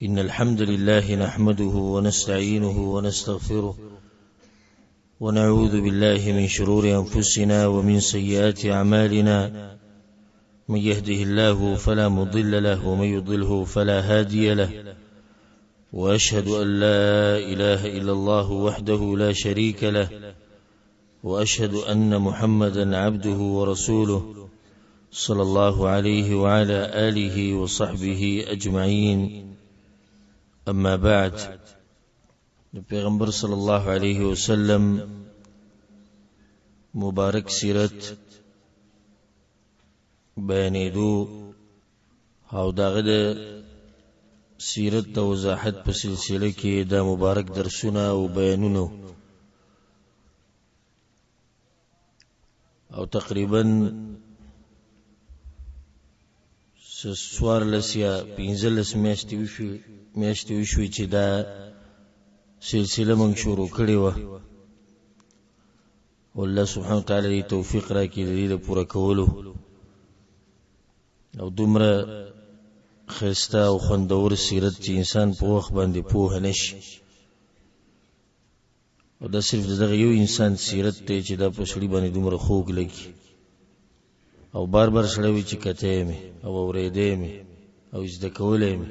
إن الحمد لله نحمده ونستعينه ونستغفره ونعوذ بالله من شرور أنفسنا ومن سيئات أعمالنا، من يهده الله فلا مضل له ومن يضله فلا هادي له، وأشهد أن لا إله إلا الله وحده لا شريك له، وأشهد أن محمدا عبده ورسوله صلى الله عليه وعلى آله وصحبه أجمعين. أما بعد، پیغمبر صلی الله علیه وسلم مبارک سیرت بیانېدو او داغه د سیرت د وضاحت په سلسله کې دا مبارک درسونه او بیانونه او تقریبا 14 یا 15 میاشتې وشوې چې دا سلسله موږ شروع کړې وه. والله سبحانه وتعالی دې توفیق راکړي د دې د پوره کولو، او دومره ښایسته او خوندور سیرت چې انسان په وخت باندې پوه نه شي. او دا صرف د دغه یو انسان سیرت دی چې دا په سړي باندې دومره خوږ لګي، او بار بار سړی وي چې کتی مې او اورېدی مې او زده کولی مې.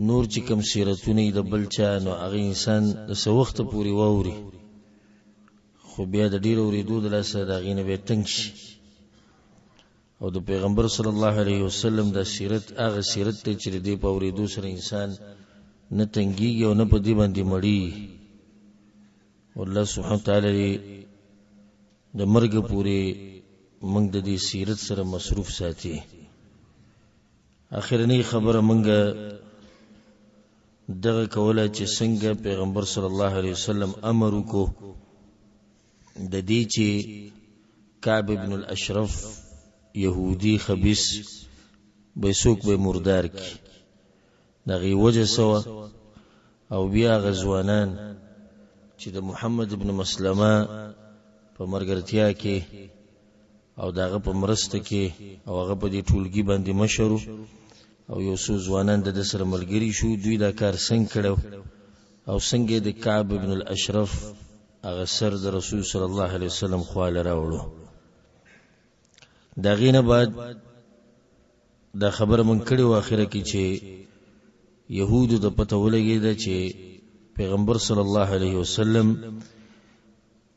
نور چې کوم سیرتونه د بل چا، نو هغه انسان د څه وخته پورې واوري، خو بیا د ډېر اورېدو د لاسه د هغې نه بیا تنګ شي. او د پیغمبر صلی الله علیه وسلم دا سیرت هغه سیرت دی چې د دې په اورېدو سره انسان نه تنګېږي او نه په دې باندې مړي. الله سبحانه وتعالی د مرګ پورې موږ د دې سیرت سره مصروف ساتي. اخرنۍ خبره موږ دغه کوله چې څنګه پیغمبر صلی الله علیه وسلم امر وکړو د دې چې کعب ابن الاشرف یهودي خبیث به څوک به مردار کی، د هغې وجه څه وه؟ او بیا هغه ځوانان چې د محمد ابن مسلمه په مرګرتیا کې او د هغه په مرسته کې او هغه په دې ټولګي باندې مشر او یو څو ځوانان د ده سره ملګري شو، دوی دا کار څنګه کړی او څنګه د کعب ابن الاشرف هغه سر د رسول صلی الله علیه وسلم خواله راوړو. د هغې نه بعد دا خبره مونږ کړې وه اخره کې چې یهودو ته پته ولګېده چې پیغمبر صلی الله علیه وسلم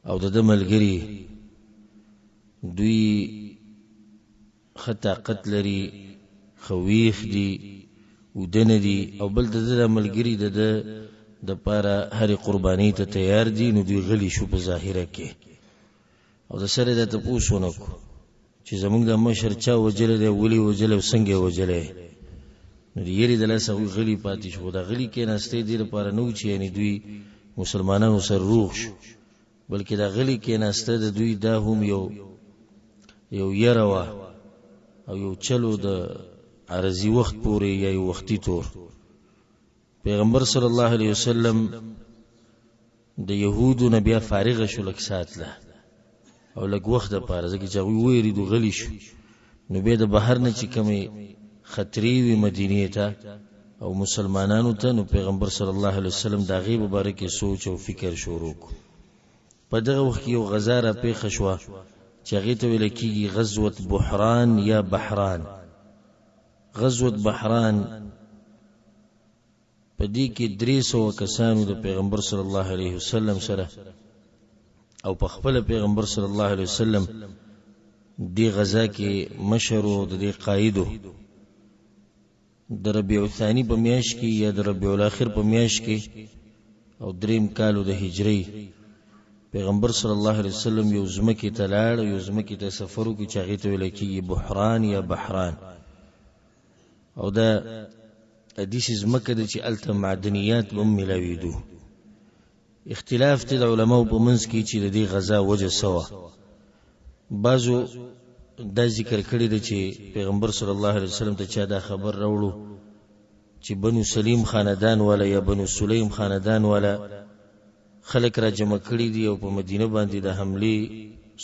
او د ده ملګري دوی ښه طاقت لري، ښه ویښ دي، اوده نه دي، او بل د ده ملګري د ده دپاره هرې قربانۍ ته تیار دي. نو دوی غلي شو په ظاهره کې، او د سره دا تپوس ونه کړو چې زمونږ د مشر چا وژلی دی، ولې وژلی او څنګه یې وژلی. نو د یرې د لاسه هغوی غلي پاتې شو. خو دا غلي کېناستې دې لپاره نه و چې یعنې دوی مسلمانانو سره روغ شو، بلکې دا غلي کېناسته د دوی دا هم یو یره وه او یو چلو د عرضي وخت پورې یا یو وختي تور. پیغمبر صلی الله علیه وسلم د یهودو نه بیا فارغه شو لږ ساعت له او لږ وخت دپاره، ځکه چې هغوی ووېرېدو غلي شو. نو بیا د بهر نه چې کومې خطرې وي مدینې ته او مسلمانانو ته، نو پیغمبر صلی الله علیه وسلم د هغې په باره کې سوچ او فکر شروع کړو. په دغه وخت کې یو غزا را پېښه شوه چې هغې ته ویل کېږي غزوة بحران یا بحران. غزوة بحران په دې کې 300 کسانو د پیغمبر صلی الله علیه وسلم سره او په خپل پیغمبر صلی الله علیه وسلم دې غزا کې مشر او د دې قائدو د ربیع الثانی په میاشت کې یا د ربیع الاخر په میاشت کې او دریم کالو د هجری پیغمبر صلی الله علیه وسلم یو ځمکې ته لاړ، یو ځمکې ته سفر وکړ چې هغې ته ویل کېږي بحران یا بحران. او دا داسې ځمکه ده چې هلته معدنیات به هم میلاوېدو. اختلاف دی د علماو په منځ کې چې د دې غزا وجه څه وه. بعضو دا ذکر کړی دی چې پیغمبر صلی الله علیه وسلم ته چا دا خبر راوړو چې بنو سلیم خاندان والا یا بنو سلیم خاندان والا خلک را جمع کړي دي او په مدینه باندې د حملې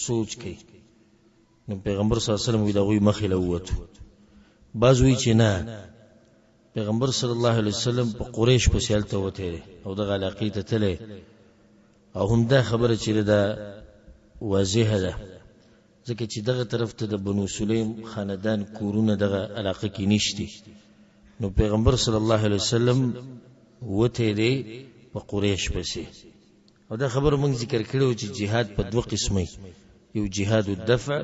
سوچ کوي. نو پیغمبر صلی الله علیه وسلم وی د هغوی مخې له ووتو. بعض وایي چې نه، پیغمبر صلی الله علیه وسلم په قریش پسې هلته وتی دی او دغه علاقې ته تللی او هم دا خبره چې ده واضحه ده، ځکه چې دغه طرف ته د بنو سلیم خاندان کورونه دغه علاقه کې نشتی. نو پیغمبر صلی الله علیه وسلم وته دی په قریش پسې. او دا خبره موږ ذکر کړو چې جهاد په دوه قسمه، یو جهاد الدفع،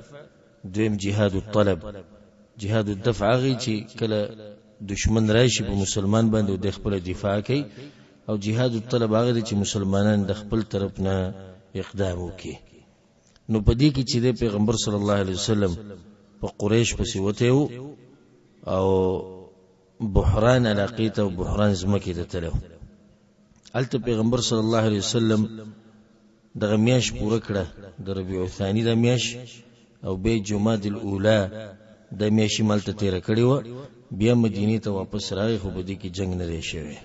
دویم جهاد الطلب. جهاد الدفع هغه چې کله دشمن راشي په مسلمان باندې د خپل دفاع کوي، او جهاد الطلب هغه چې مسلمانان د خپل طرف نه اقدام وکړي. نو په دې کې چې د پیغمبر صلی الله علیه وسلم په قریش پسې وته او بحران علاقې ته او بحران ځمکې ته تللی. هلته پیغمبر صلی الله علیه وسلم دغه میاشت پوره کړه، د ربیع الثاني دا میاشت، او بیا جماد الاولی دا میاشت یې هلته تېره کړې وه. بیا مدینې ته واپس راغی، خو په دې کې جنګ نه دی شوی.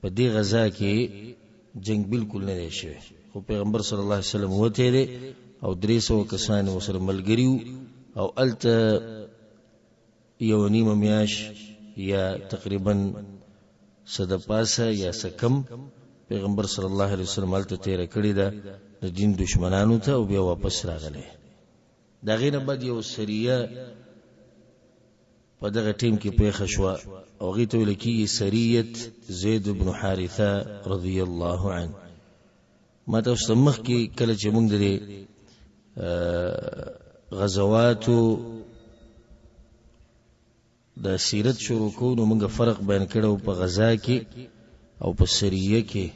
په دې غزا کې جنګ بالکل نه دی شوی، خو پیغمبر صلی الله علیه وسلم وتی دی او 300 کسان یې ورسره ملګري وو، او هلته یوه نیمه میاشت یا تقریبا څه د پاسه یا څه کم پیغمبر صلی الله علیه وسلم هلته تېره کړې ده د دین دشمنانو ته، او بیا واپس راغلی. د هغې نه بعد یو سریه په دغه ټیم کې پېښه شوه، او هغې ته ویل کېږي سریت زید بن حارثه رضی الله عنه. ما تاسو ته مخکې کله چې موږ د دې غزواتو د سیرت شروع کوو، نو موږ فرق بیان کړو په غزا کې او په سریه کې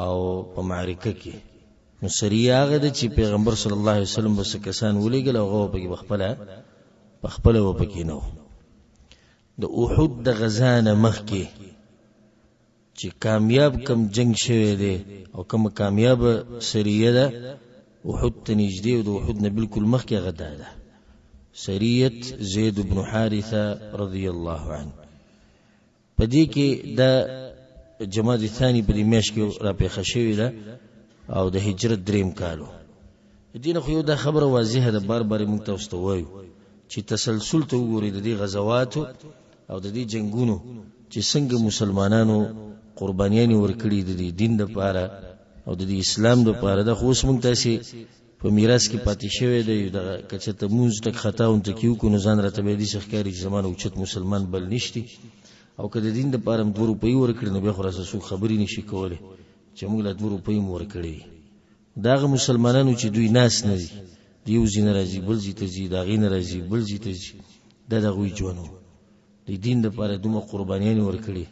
او په معرکه کې. نو سریه هغه ده چې پیغمبر صلی الله علیه وسلم بس کسان ولېږل او هغه پکې په خپله وپکې نه وو. د احد د غزا نه مخکې چې کامیاب کم جنگ شوی دی او کم کامیاب سریه ده، احد ته نږدې او د احد نه بالکل مخکې هغه دا ده، سریت زید بن حارثه رضی الله عنه. په دې کې د جمادی ثانی په دې میاشت کې راپېښه شوې ده او د هجرت دریم کالو. د دې نه خو یو دا خبره واضحه ده، بار بار یې موږ تاسو ته وایو چې تسلسل ته وګورئ د دې غزواتو او د دې جنګونو چې څنګه مسلمانانو قربانیانې ورکړي د دې دین دپاره او د دې اسلام دپاره. دا خو اوس موږ تاسې په میراث کې پاتې شوی دی. دغه که چېرته مونځ ټک خطا هم ټکي وکړو نو ځان راته بیا داسې ښکاري چې زما نه اوچت مسلمان بل نشتی، او که د دین دپاره هم 2 روپۍ ورکړي نو بیا خو راسره څوک خبرې نشي کولی چې موږ لا 2 روپۍ هم ورکړي دي. دا هغه مسلمانانو چې دوی ناست نه دي، د یو ځای نه راځي بل ځای ته ځي، د هغې نه راځي بل ځای ته ځي، دا د هغوی ژوند و. د دین دپاره دومره قربانیانې ورکړي.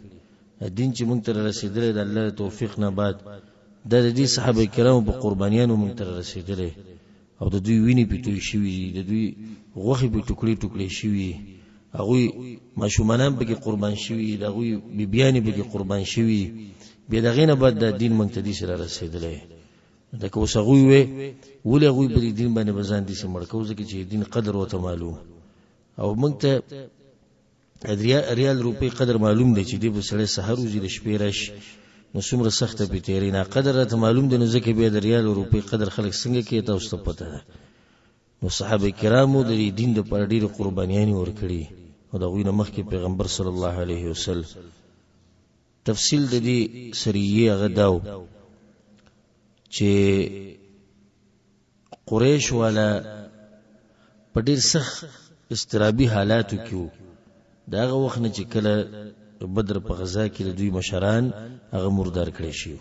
دا دین چې موږ ته رسېدلی د الله د توفیق نه بعد دا د دې صحابه کرامو په قربانیانو موږ ته رسېدلی، او د دوی وینې پې توی شوي دي، د دوی غوښې پې ټوکړې ټوکړې شوي دي، هغوی ماشومانان پکې قربان شوي دي، د هغوی بیبیانې پکې قربان شوي دي. بیا د هغې نه بعد دا دین موږ ته داسې را رسېدلی. دا که اوس هغوی وی ولې هغوی په دې دین باندې به ځان داسې مړ کوو، ځکه چې دین قدر ورته معلوم، او موږ ته ریال روپۍ قدر معلوم دی چې دی به سړی سهار وځي د شپې راشي نو څومره سخته پې تېرېږي، نا قدر راته معلوم دی، نو ځکه بیا د ریال روپۍ قدر خلک څنګه کوي تاسو ته پته ده. نو صحابه کرامو د دې دین دپاره ډېرې قربانیانې ورکړي، او د هغوی نه مخکې پیغمبر صلی الله علیه وسلم. تفصیل د دې سریې هغه دا و چې قریش والا په ډېر سخت اضطرابي حالاتو کې وو، د هغه وخت نه چې کله بدر په غزا کې د دوی مشران هغه مردار کړی شي.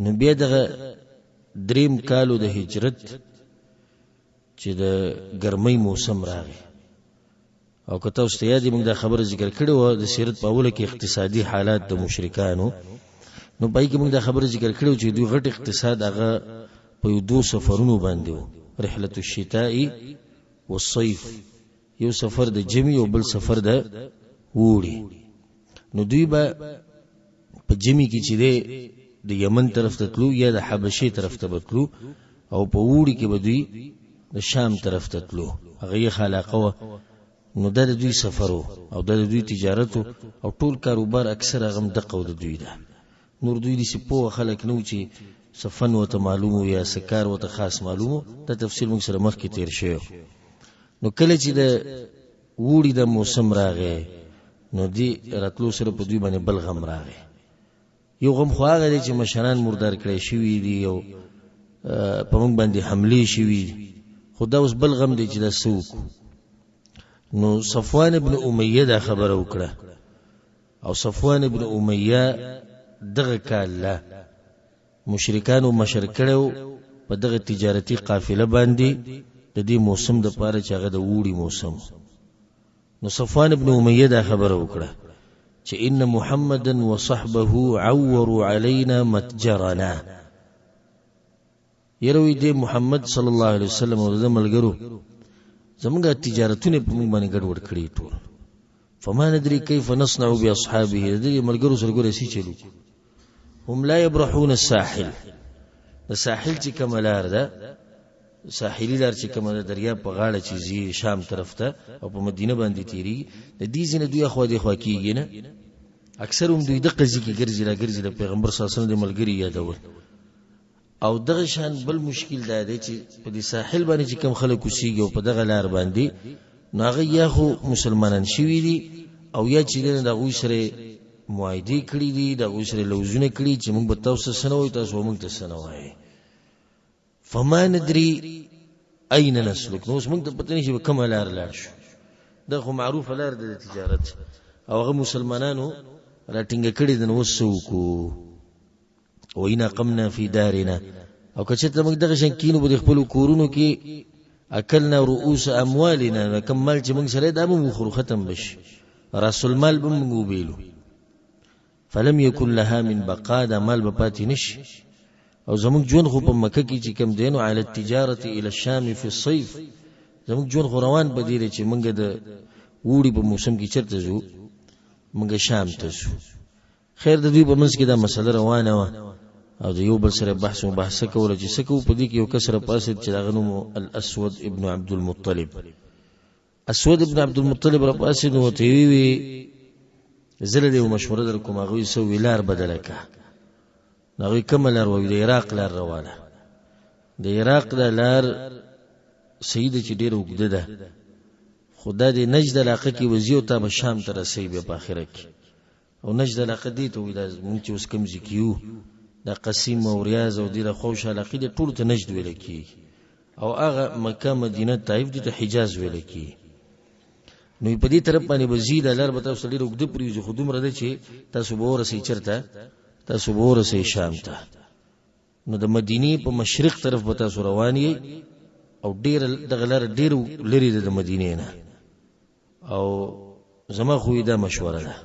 نو بیا دغه دریم کالو د هجرت چې د ګرمۍ موسم راغی، او که تاسو ته یاد موږ دا خبره ذکر کړې وه د سیرت په اوله کې اقتصادي حالات د مشرکانو، نو پای کې موږ دا خبره ذکر کړې وه چې دوی غټ اقتصاد هغه په یو دوو سفرونو باندې و، رحلة الشتاء والصيف، یو سفر د ژمي او بل سفر د اوړي. نو دوی به په ژمي کې چې دی د یمن طرف ته تلو یا د حبشې طرف ته به تلو، او په اوړي کې به دوی د شام طرف ته تلو، هغه یخه علاقه وه. نو دا د دوی سفر و او دا د دوی تجارت و، او ټول کاروبار اکثر هغه هم دقه و د دوی ده. نور دوی داسې پوه خلک نه وو چې څه فن ورته معلوم و یا څه کار ورته خاص معلوم و، دا تفصیل موږ سره مخکې تېر شوی. نو کله چې د اوړي د موسم راغی نو دې راتلو سره په دوی باندې بل غم راغی. یو غم خو هغه دی چې مشران مردار کړی شوي دي او په موږ باندې حملې شوي دي، خو دا اوس بل غم دی چې دا څه وکړو. نو صفوان ابن امیه دا خبره وکړه، او صفوان ابن امیه دغه کال لا مشرکانو مشر کړی په دغه تجارتي قافله باندې د دې موسم د پاره چې هغه د اوړي موسم. نو صفوان ابن امیه دا خبره وکړه چې ان محمدا وصحبه عوروا علينا متجرنا، یره وی دې محمد صلی الله علیه وسلم او د ملګرو زمونږ تجارتونه په موږ باندې ګډوډ کړي ټول. فما ندري كيف نصنع باصحابه، د دې ملګرو سره ګوره څه چلو. هم لا يبرحون الساحل، د ساحل چې کومه لار ده، ساحلي لار چې کومه ده، دریاب په غاړه چې ځي شام طرف ته او په مدینه باندې تېرېږي، د دې ځای نه دوی اخوا دېخوا کېږي نه، اکثر هم دوی دقه ځای کې ګرځي را ګرځي، د پیغمبر صلی الله علیه وسلم د ملګري یادول. او دغه شان بل مشکل دا دی چې په دې ساحل باندې چې کوم خلک اوسېږي او په دغه لار باندې، نو هغه یا خو مسلمانان شوي دي او یا چې دی د هغوی سره معاهدې کړي دي، د هغوی سره لوظونه کړي چې موږ به تاسو ته څه نه وایو، تاسو به موږ ته څه نه وایئ. فما ندري اين نسلک، نو اوس موږ ته پته نشي به کومه لار لاړ شو. دا خو معروفه لار ده د تجارت، او هغه مسلمانانو راټینګه کړې ده، نو اوس څه وکړو؟ وإن قمنا في دارنا، او که چېرته موږ دغه شان کینو په خپلو کورونو کې، اکلنا رؤوس اموالنا، کوم مال چې موږ سره دا به وخورو، ختم به شي، راس المال به موږ وبېلو. فلم یکن لها من بقا، دا مال به پاتې نشي. او زموږ ژوند خو په مکه کې چې کوم دی نو علی التجارة الی الشام فی الصیف، زموږ ژوند خو روان په دې دی چې موږ د اوړي په موسم کې چېرته ځو؟ موږ شام ته ځو. خیر د دوی په منځ کې دا مسله روانه وه او د یو بل سره بحث مباحثه کوله چې څه کوو. په دې کې یو کس راپاڅېد چې د هغه نوم الاسود ابن عبدالمطلب. اسود ابن عبدالمطلب راپاڅېد، نو ورته یې وویل زه له دې یوه مشوره در کوم. هغوی څه وویل؟ لار بدله کړه. نو هغوی کومه لار وایي؟ د عراق لار روانه. د عراق دا لار صحیح ده چې ډېره اوږده ده، خو دا د نجد علاقه کې وځي او تا به شام ته رسوي بیا په آخره کې. او نجد علاقه دې ته وایي، دا موږ چې اوس کوم ځای کې یو، دا قسیم او ریاض او دې د خوش علاقې دې ټولو ته نجد ویل کېږي، او هغه مکه مدینه طایف دې ته حجاز ویل کېږي. نو په دې طرف باندې به ځي، دا لار به تاسو ته ډېره اوږده پرېوځي، خو دومره ده چې تاسو به ورسئ چېرته؟ تاسو به ورسئ شام ته. نو د مدینې په مشرق طرف به تاسو روان یئ، او ډېره دغه لاره ډېره لرې ده د مدینې نه، او زما خو یې دا مشوره ده.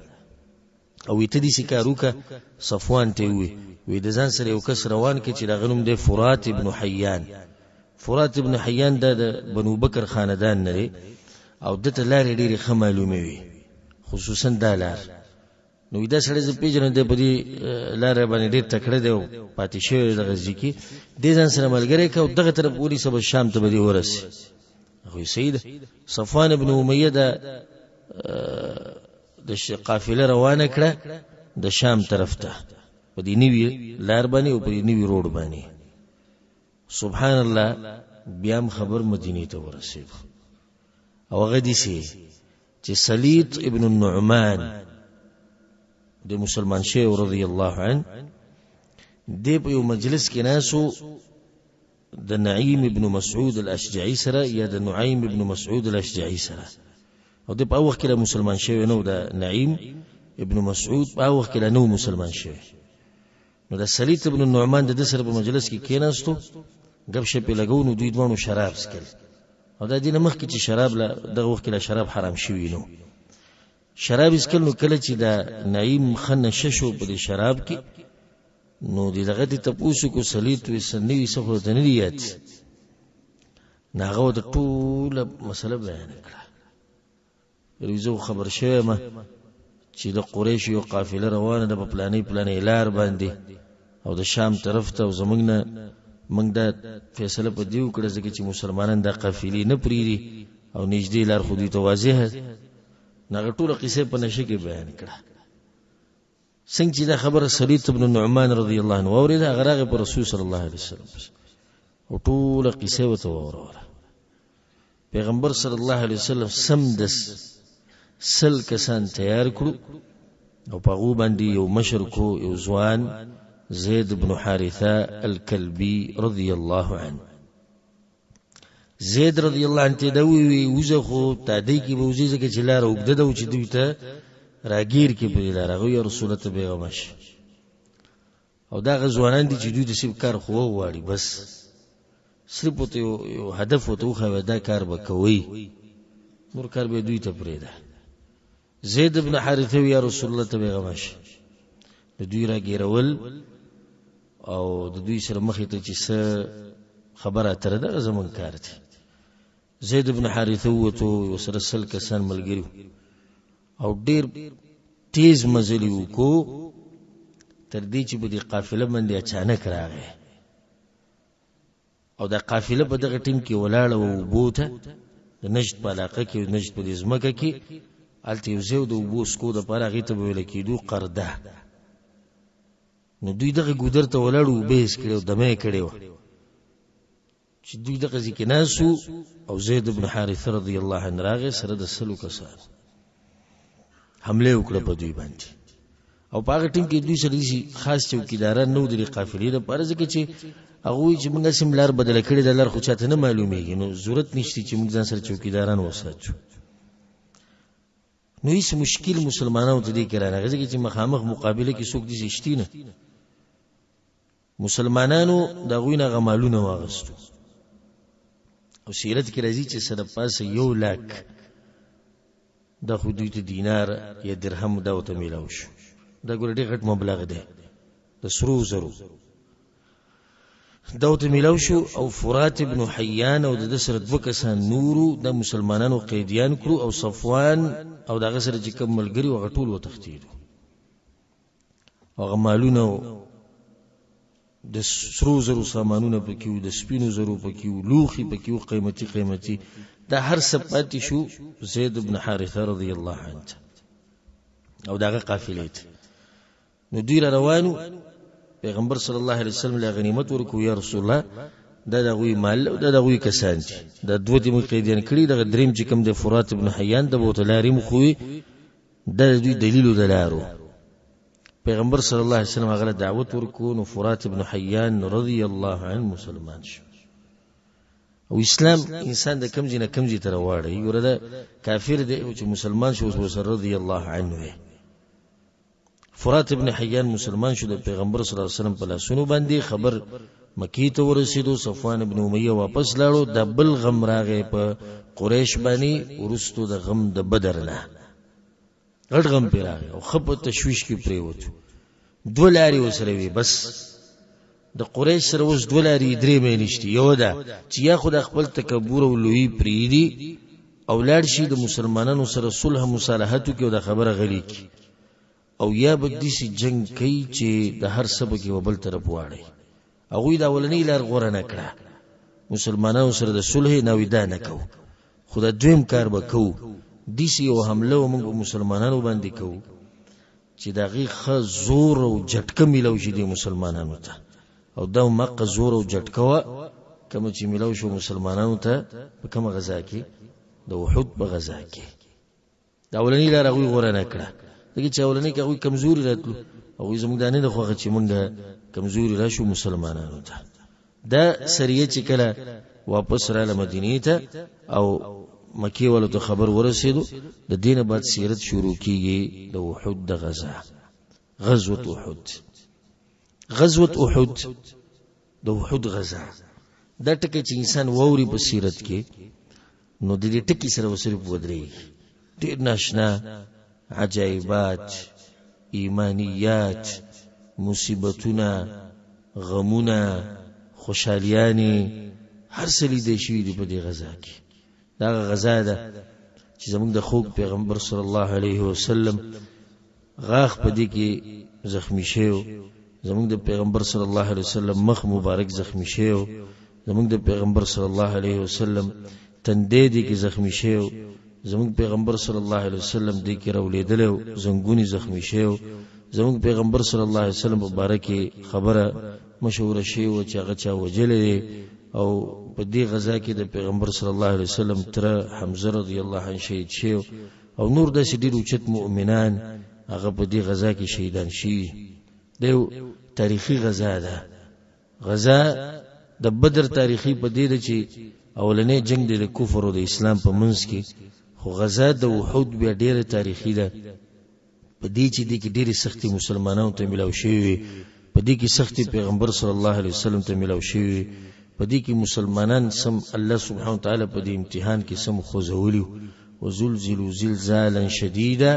او ته داسې کار وکړه، صفوان ته یې وویل، وایي د ځان سره یو کس روان کړه چې د هغه نوم دی فرات ابن حیان. فرات ابن حیان دا د بنو بکر خاندان نه دی، او ده ته لارې ډېرې ښه معلومې وي، خصوصا دا لار. نو دا سړی زه پېژنم، دی په دې لاره باندې ډېر تکړه دی او پاتې شوی دی دغه ځای کې، دې ځان سره ملګری کړه او دغه طرف ونیسه، به شام ته به دې ورسي. هغوی صحیح ده. صفوان ابن امیه د د قافله روانه کړه د شام طرف ته په دې نوي لار باندې او په دې نوي روډ باندې. سبحان الله، بیا هم خبر مدینې ته ورسېد. او هغه داسې چې سلیط ابن النعمان د مسلمان شوی رضی الله عنه، دی په یو مجلس کې ناسو د نعیم ابن مسعود الاشجعي سره، یا د نعیم ابن مسعود الاشجعي سره. او دی په وخت کې لا مسلمان شوی نه و، د نعیم ابن مسعود په وخت کې لا نه و مسلمان شوی. نو د سلیط ابن النعمان د ده سره په مجلس کې کېناستو، ګپ شپ یې لګو، نو دوی دواړو شراب څکل. او دا دې نه مخکې چې شراب لا دغه وخت کې لا شراب حرام شوي نو شراب یې څکل. نو کله چې دا نعیم ښه نشه شو په دې شراب کې، نو د دغه دې تپوس وکړو، سلیط وي څه نه وي، څه خو ورته نه دي یاد. نو هغه ورته ټوله مسله بیان کړه. ویل زه خبر شوی یم چې د قریشو یو قافله روانه ده په پلانې پلانې لار باندې او د شام طرف ته، او زموږ نه موږ دا فیصله په دې وکړه ځکه چې مسلمانان دا قافلې نه پرېږدي او نږدې لار خو دوی ته واضحه. نو هغه ټوله قصه په نشه کې بیان کړه. څنګه چې دا خبره سلیط بن نعمان رضی الله عنه واورېده، هغه راغی پر رسول صلی الله علیه وسلم او ټوله قصه ورته واوروله. پیغمبر صلی الله علیه وسلم سمدس 100 کسان تیار کړو او په هغو باندې یو مشر کو، یو ځوان زید بن حارثه الکلبی رضی الله عنه. زید رضی الله عنه ته دا ووی وځه، خو تادی کې به وځي ځکه چې لاره اوږده ده چې دوی ته راګیر کې په دې لاره. هغه یا رسول الله ته بېغمه شي. او دا هغه ځوانان دي چې دوی د صرف کار خو وغواړي، بس صرف ورته یو هدف ورته وښیه، دا کار به کوئ، نور کار به دوی ته پرېږده. زید بن حارثه یا رسول الله ته بېغمه شي. د دوی راګیرول او د دوی سره مخې ته چې څه خبره اتره ده زموږ کار دی. زید بن حارثه ووتو، یو سره 100 کسان ملګري او ډېر تیز مزل یې وکړو تر دې چې په دې قافله باندې اچانک راغی او دا قافله په دغه ټیم کې ولاړه وه اوبو ته، د نجد په علاقه کې، نجد په دې ځمکه کې هلته یو ځای د اوبو څکو دپاره، هغې ته به ویل کېدو قرده. نو دوی دغه ګودر ته ولاړو، اوبه یې څکلې او دمه یې کړې وه چې دوی دغه ځای کې ناست وو. او زید بن حارثه رضی الله عنه راغی سره د 100 کسانو، حمله یې وکړه په دوی باندې. او په هغه ټیم کې دوی سره داسې خاص چوکیداران نه وو د دې قافلې دپاره، ځکه چې هغوی چې موږ هسې هم لار بدله کړې ده، لار خو چاته نه معلومېږي، نو ضرورت نشته چې موږ ځان سره چوکیداران وساتو. نو هېڅ مشکل مسلمانانو ته دې کې رانغی، ځکه چې مخامخ مقابله کې څوک داسې شتي نه. مسلمانانو د هغوی نه هغه مالونه واغستو. او سیرت کې راځي چې سره پاسه 1 لاک دا خو دوی ته دینار یا درهم دا ورته میلاو شو. دا ګوره ډېر غټ مبلغ دی، د سرو زرو دا ورته میلاو شو. او فرات ابن حیان او د ده سره دوه کسان نورو دا مسلمانانو قیدیان کړو، او صفوان او د هغه سره چې کوم ملګري وو هغه ټول وتښتېدو. هغه مالونه د سرو زرو سامانونه پکې وو، د سپینو زرو پکې وو، لوښي پکې وو، قیمتي قیمتي، دا هر څه پاتې شو زید بن حارثه رضی الله عنه او د هغه قافلې ته. نو دوی را روانو، پیغمبر صلی الله علیه وسلم له غنیمت ورکو، یا رسول الله دا د هغوی مال او دا د هغوی کسان دي، دا دوه دې موږ قیدیان کړي، دغه دریم چې کوم دی فرات بن حیان د به ورته لارې وښوي، دا د دوی دلیل د لارو. پیغمبر صلی الله علیه وسلم هغه له دعوت ورکو، نو فرات بن حیان رضی الله عنه مسلمان شو. او اسلام انسان د کم ځای نه کم ځای ته راواړوي. ګوره دا کافر دی او چې مسلمان شو اوس ورسره رضی الله عنه وي. فرات ابن حیان مسلمان شو د پیغمبر صلی الله علیه وسلم په لاسونو باندې. خبر مکی ته ورسېدو، صفوان ابن امیه واپس لاړو. د بل غم راغی په قریش باندې وروستو د غم د بدر نه غټ غم پرې راغی او ښه په تشویش کې پرېوتو. دوه لارې ورسره وې، بس د قریش سره اوس دوه لارې درې مې نشته. یو ده چې یا خو د خپل تکبر او لویي پرېږدي او لاړ شي د مسلمانانو سره صلح مصالحت وکړي او دا خبره غلي کړي، او یا به داسې جنګ کوي چې د هر څه پکې به بل طرف واړوي. هغوی د اولنۍ لار غوره نه کړه، مسلمانانو سره د صلح ناوی دا نه کوو، خو دا دویم کار به کوو، داسې یو حمله به موږ په مسلمانانو باندې کوو چې د هغې ښه زور او جټکه میلاو شي دې مسلمانانو ته. او دا مقه زور او جټکه وه کومه چې میلاو شو مسلمانانو ته په کومه غذا کې، د احد په غذا کې. د اولنۍ لار هغوی غوره نه کړه، ځکه چې اولنۍ کې هغوی کمزوري راتلو، هغوی زموږ دا نه ده خوښه چې موږ کمزوري راشو مسلمانانو ته. دا سریه چې کله واپس راله مدینې ته او مکې والو ته خبر ورسېدو، د دې نه بعد سیرت شروع کیږي د احد د غزا، غزوة احد. غزوة احد، د احد غزا، دا ټکی چې انسان واوري په سیرت کې نو د دې ټکي سره به صرف ودرېږي. ډېر ناشنا عجایبات، ایمانیات، مصیبتونه، غمونه، خوشحالیانې، هر څه لیدی شوي دي په دې غزا کې. دا هغه غزا ده چې زموږ د خوږ پیغمبر صلی الله علیه وسلم غاښ په دې کې زخمی شوی، زموږ د پیغمبر صلی الله علیه وسلم مخ مبارک زخمی شوی، زموږ د پیغمبر صلی الله علیه وسلم تندې دې کې زخمی شوی، زموږ پیغمبر صلی الله علیه وسلم دې کې راولېدلی زنګونی زخمی شوی، زموږ پیغمبر صلی الله علیه وسلم په باره کې خبره مشهوره شوې وه چې هغه چا وژلی دی. او په دې غزا کې د پیغمبر صلی الله علیه وسلم تره حمزه رضی الله عنه شهید شوی. او نور داسې ډېر اوچت مؤمنان هغه په دې غزا کې شهیدان شوي. دا یو تاریخي غزا ده. غزا د بدر تاریخي په دې ده چې اولنې جنگ دی د کفر او د اسلام په منځ کې، خو غزا د احد بیا ډېره تاریخي ده په دې چې دې کې ډېرې سختې مسلمانانو ته ملاو شوې وې، په دې کې سختې پیغمبر صلی الله علیه وسلم ته ملاو شوې وې، په دې کې مسلمانان سم الله سبحانه وتعالی په دې امتحان کې سم خوځولي وزلزلوا زلزالا شدیدا.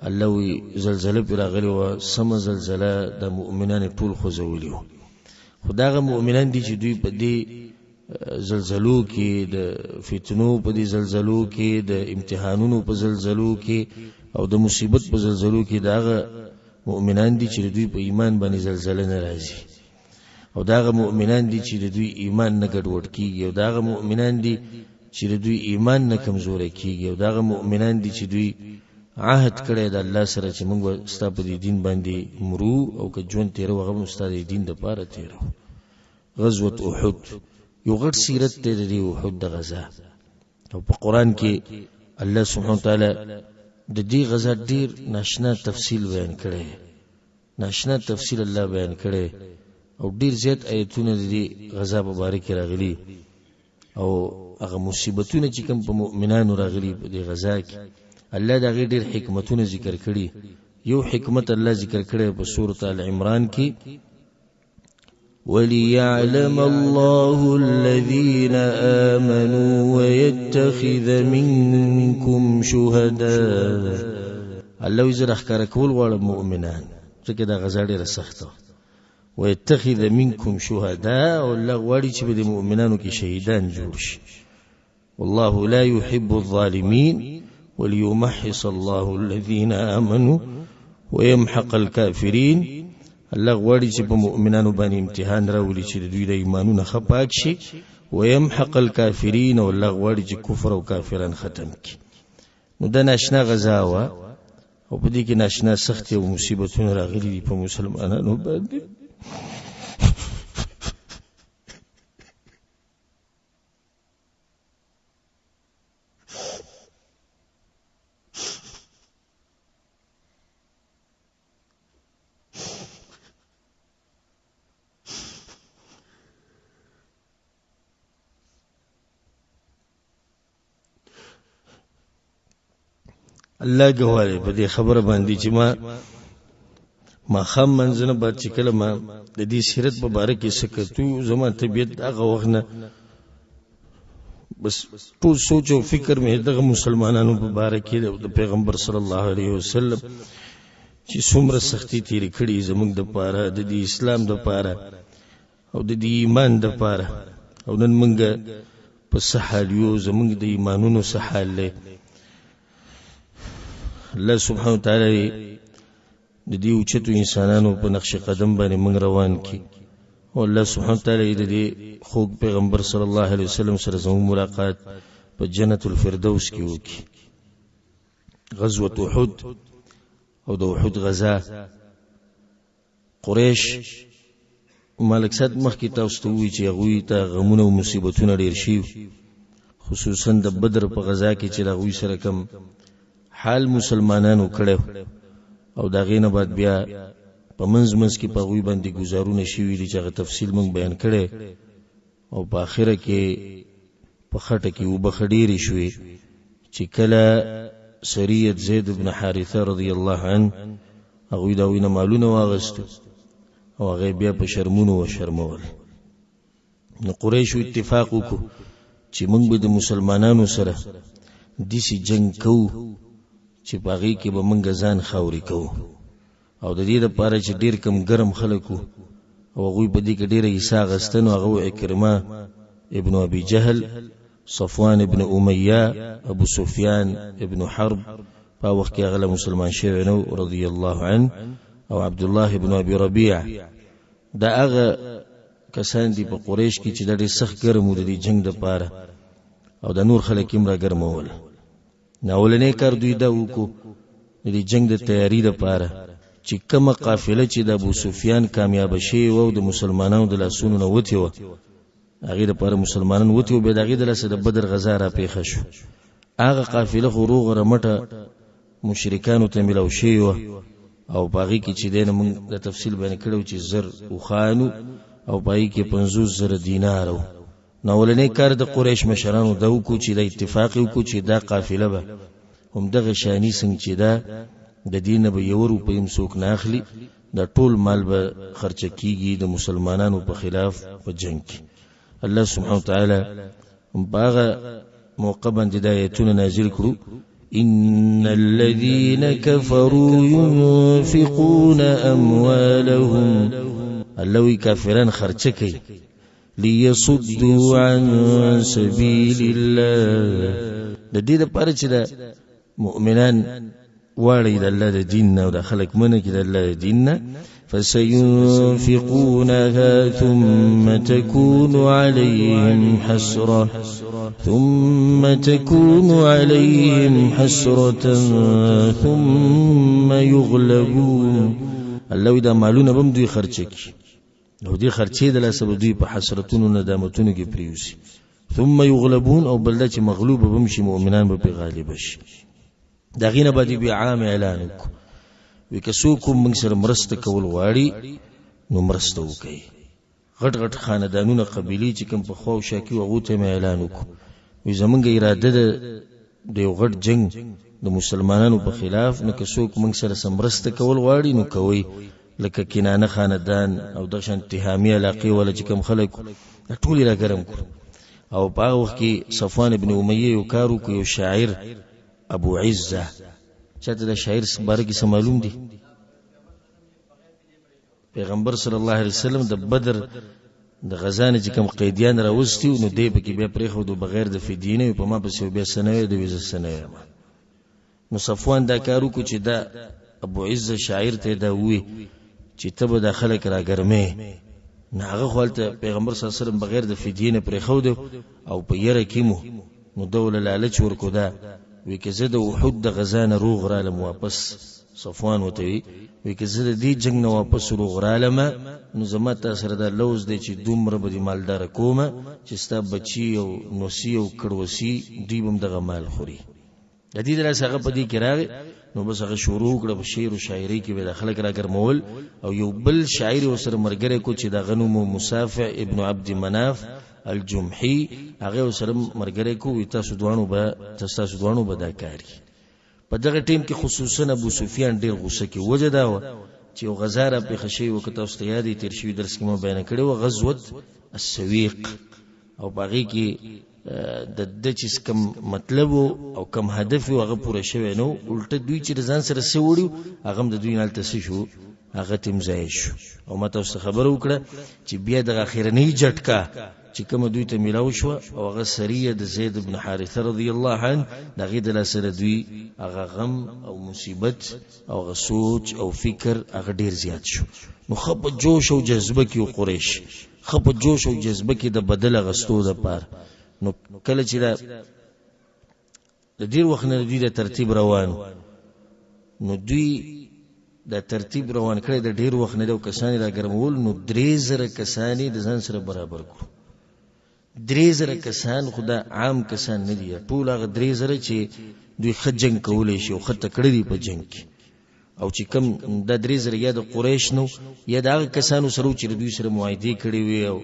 الله وی زلزله پرې راغلې وه، سمه زلزله د مؤمنان ټول خوځولي وو. خو دغه مؤمنان دي چې دوی په دې زلزلو کې، د فتنو په دې زلزلو کې، د امتحانونو په زلزلو کې او د مصیبت په زلزلو کې دغه مؤمنان دي چې دوی په ایمان باندې زلزله نه راځي، او دغه مؤمنان دي چې د دوی ایمان نه ګډوډ کیږي، او دغه مؤمنان دي چې د دوی ایمان نه کمزوری کیږي، او دغه مؤمنان دي چې دوی عهد کړی د الله سره چې موږ به ستا په دې دین باندې مرو او که ژوند تېرو هغه به ستا د دین دپاره تېرو. غزوة احد یو غټ سیرت دی د دې احد د غزا، او په قرآن کې الله سبحانه وتعالی د دې غزا ډیر ناشنا تفصیل بیان کړی، ناشنا تفصیل الله بیان کړی، او ډیر زیات آیتونه د دې غزا په باره کې راغلي، او هغه مصیبتونه چې کوم په مؤمنانو راغلي په دې غزا کې الله د هغې ډیر حکمتونه ذکر کړي. یو حکمت الله ذکر کړی په سورة آل عمران کې، وليعلم الله الذين آمنوا ويتخذ منكم شهداء. الله یې زه راښکاره کول غواړم مؤمنان، ځکه دا غزا ډېره سخته وه. ويتخذ منكم شهداء، او الله غواړي چې په دې مؤمنانو کې شهیدان جوړ شي. والله لا يحب الظالمين وليمحص الله الذين آمنوا ويمحق الكافرين. الله غواړي چې په مؤمنانو باندې امتحان راولي چې د دوی د ایمانونه ښه پاک شي، ويمحق الكافرين، او الله غواړي چې کفر او کافران ختم کړي. نو دا ناشنا غزا وه، او په دې کې ناشنا سختې او مصیبتونه راغلي دي په مسلمانانو باندې. الله ګواه دی په دې خبره باندې چې ما ماښام منځنه بعد چې کله ما د دې سیرت په باره کې څه کتو، زما طبیعت هغه وخت نه بس ټول سوچ او فکر مې دغه مسلمانانو په باره کې د پیغمبر صلی الله علیه وسلم چې څومره سختي تېرې کړي زموږ دپاره، د دې اسلام دپاره او د دې ایمان دپاره، او نن موږ په څه حال یو، زموږ د ایمانونو څه حال دی. الله سبحانه وتعالی د دې اوچتو انسانانو په نقش قدم باندې موږ روان کړي، او الله سبحانه وتعالی د دې خوږ پیغمبر صلی الله علیه وسلم سره زموږ ملاقات په جنت الفردوس کې وکړي. غزوة احد او د احد غزا، قریش مالک صاحب مخکې تاسو ته وویل چې هغوی ته غمونه او مصیبتونه ډېر شي، خصوصا د بدر په غزا کې چې د هغوی سره کوم حال مسلمانانو کړی، او د هغې نه بعد بیا په منځ منځ کې په هغوی باندې ګزارونه شوي دي چې هغه تفصیل موږ بیان کړی، او په آخره کې په خټه کې اوبه ښه ډېرې شوې چې کله سریت زید بن حارثه رضی الله عنه هغوی د هغوی نه مالونه واغستو او هغه بیا په شرمونو وشرمول. نو قریشو اتفاق وکړو چې موږ به د مسلمانانو سره داسې جنګ کوو چې په هغې کې به موږ ځان خاورې کوو، او د دې لپاره چې ډېر کم ګرم خلک وو او هغوی په دې کې ډېره حصه اخیسته، نو هغه عکرمه ابن ابي جهل، صفوان ابن امیه، ابو سفیان ابن حرب، په وخت کې هغه مسلمان شوی نو رضی الله عنه، او عبد الله ابن ابي ربيع، دا هغه کسان دي په قریش کې چې د ډېر سخت ګرم وو د دې جنګ دپاره، او د نور خلک یې هم راګرمول. نو اولنی کار دوی دا وکړو د دې جنګ د تیاری دپاره چې کومه قافله چې د ابو سفیان کامیابه شوې وه او د مسلمانانو د لاسونو نه وتې وه، هغې دپاره مسلمانان وتي وو، بیا د هغې د لاسه د بدر غزا راپېښه شو. هغه قافله خو روغه رمټه مشرکانو ته ملاو شوې وه او په هغې کې چې دی نو موږ د تفصیل بیان کړی چې 1000 اوښانو او په هغې کې 50,000 دینار و. نو اولنی کار د قریش مشرانو دا وکړو چې دا اتفاق یې وکړو چې دا قافله به همدغه شاني څنګه چې ده د دې نه به یوه روپۍ هم څوک نه اخلي، دا ټول مال به خرچه کیږي د مسلمانانو په خلاف په جنګ کې. الله سبحانه وتعالی هم په هغه موقع باندې دا آیتونه نازل کړو: إن الذين كفروا ينفقون أموالهم. الله وی کافران خرچه کوي ليصدوا عن سبيل الله، د دې لپاره چې د مؤمنان واړی د الله د دین نه او د خلک منع کړي د الله د دین نه. فسينفقونها ثم تكون عليهم حسرة ثم تكون عليهم حسرة ثم يغلبون. الله دا مالونه بم دوی خرچ کی نو دې خرچې د لاسه به دوی په حسرتونو ندامتونو کې پریوسی، ثم يغلبون، او بل دا چې مغلوب به هم شي، مؤمنان به پرې غالب شي. د هغې نه بعد بیا عام اعلان وکړو، وی که څوک هم موږ سره مرسته کول غواړي نو مرسته وکړي. غټ غټ خاندانونه قبیلې چې کوم په خوا او شا کې وو هغو ته مې اعلان وکړو، وی زمونږ اراده ده د یو غټ جنګ د مسلمانانو په خلاف، نو که څوک موږ سره څه مرسته کول غواړي نو کوئ. لکه کنانه خاندان او دغه شان تهامي علاقې والا چې کوم خلک دا ټول یې راګرم کړو. او په هغه وخت کې صفوان ابن امیه یو کار وکړو، یو شاعر ابو عزه، چاته د شاعر باره کې څه معلوم دي؟ پیغمبر صلی الله علیه وسلم د بدر د غزا نه چې کوم قیدیان راوستي نو دی پکې بیا پرېښودو بغیر د فدیې نه، په ما پسې بیا څه نه وی، د ویزه څه نه یم. نو صفوان دا کار وکړو چې دا ابو عزه شاعر ته دا ووی چې ته به دا خلک راګرمې. نو هغه خو هلته پیغمبر صلی الله علیه وسلم بغیر د فدیې نه پرېښودو او په یره کې مو، نو ده له لالچ ورکو، دا وی که زه د احد د غزا نه روغ رالم واپس، صفوان ورته وی، وی که زه د دې جنګ نه واپس روغ رالم نو زما تا سره دا لوز دی چې دومره به دې مالداره کومه چې ستا بچي او نوسي او کړوسي دوی به هم دغه مال خوري. د دې د لاسه هغه په دې کې راغی، نو بس هغه شروع کړه په شعر او شاعرۍ کې به د خلک راګرمول. او یو بل شاعر ورسره ملګری کو چې د هغه نوم و مسافع ابن عبد مناف الجمحي، هغه ورسره ملګری کو، وی تاسو دواړو به تاسو دواړو به دا کار کوي. په دغه ټیم کې خصوصا ابو سفیان ډېر غوسه کې، وجه دا وه چې یو غزا را پېښه شوې وه، که تاسو ته یاد یې تېر شوي درس کې ما بیانه کړې وه، غزوت السویق، او په هغې کې د ده چې کوم مطلب او کوم هدف و هغه پوره شوی نه و، الټه دوی چې د ځان سره څه وړي هغه هم د دوی نه هلته څه شو، هغه ترې هم ضایع شو. او ما تاسو ته خبره وکړه چې بیا دغه اخرنۍ جټکه چې کومه دوی ته میلاو شوه او هغه سریه د زید بن حارثه رضی الله عنه، د هغې د لاسه د دوی هغه غم او مصیبت او هغه سوچ او فکر هغه ډېر زیات شو. نو ښه په جوش او جذبه کې قریش ښه په جوش او جذبه کې د بدل اخیستو دپاره، نو کله چې دا د ډېر وخت نه دوی د ترتیب روان، نو دوی دا ترتیب روان کړی د ډېر وخت نه دی او کسان یې راګرمول، نو 3000 کسان یې د ځان سره برابر کړو. 3000 کسان خو دا عام کسان نه دي، ټول هغه 3000 چې دوی ښه جنګ کولی شي او ښه تکړه دي په جنګ کې، او چې کوم دا 3000 یا د قریش نو یا د هغه کسانو سره چې د دوی سره معاهدې کړې وې او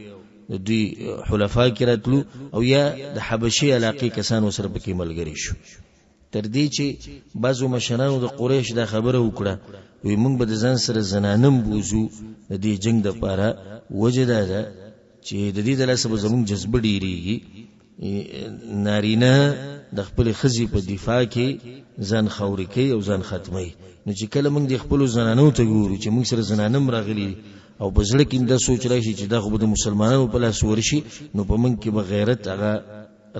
د دوی حلفا کې راتلو، او یا د حبشې علاقې کسانو سره پکې ملګري شو. تر دې چې بعضو مشرانو د قریش دا خبره وکړه، وی موږ به د ځان سره زنانم بوزو د دې جنګ دپاره، وجه دا ده چې د دې د لاسه به زموږ جذبه ډېرېږي. نارینه د خپل ښځې په دفاع کې ځان خاورې کوي او ځان ختموي، نو چې کله موږ د خپلو زنانو ته ګورو چې موږ سره زنانه هم راغلي او په زړه کې دا سوچ راشي چې دا خو به د مسلمانانو په لاس ورشي، نو په موږ کې به غیرت هغه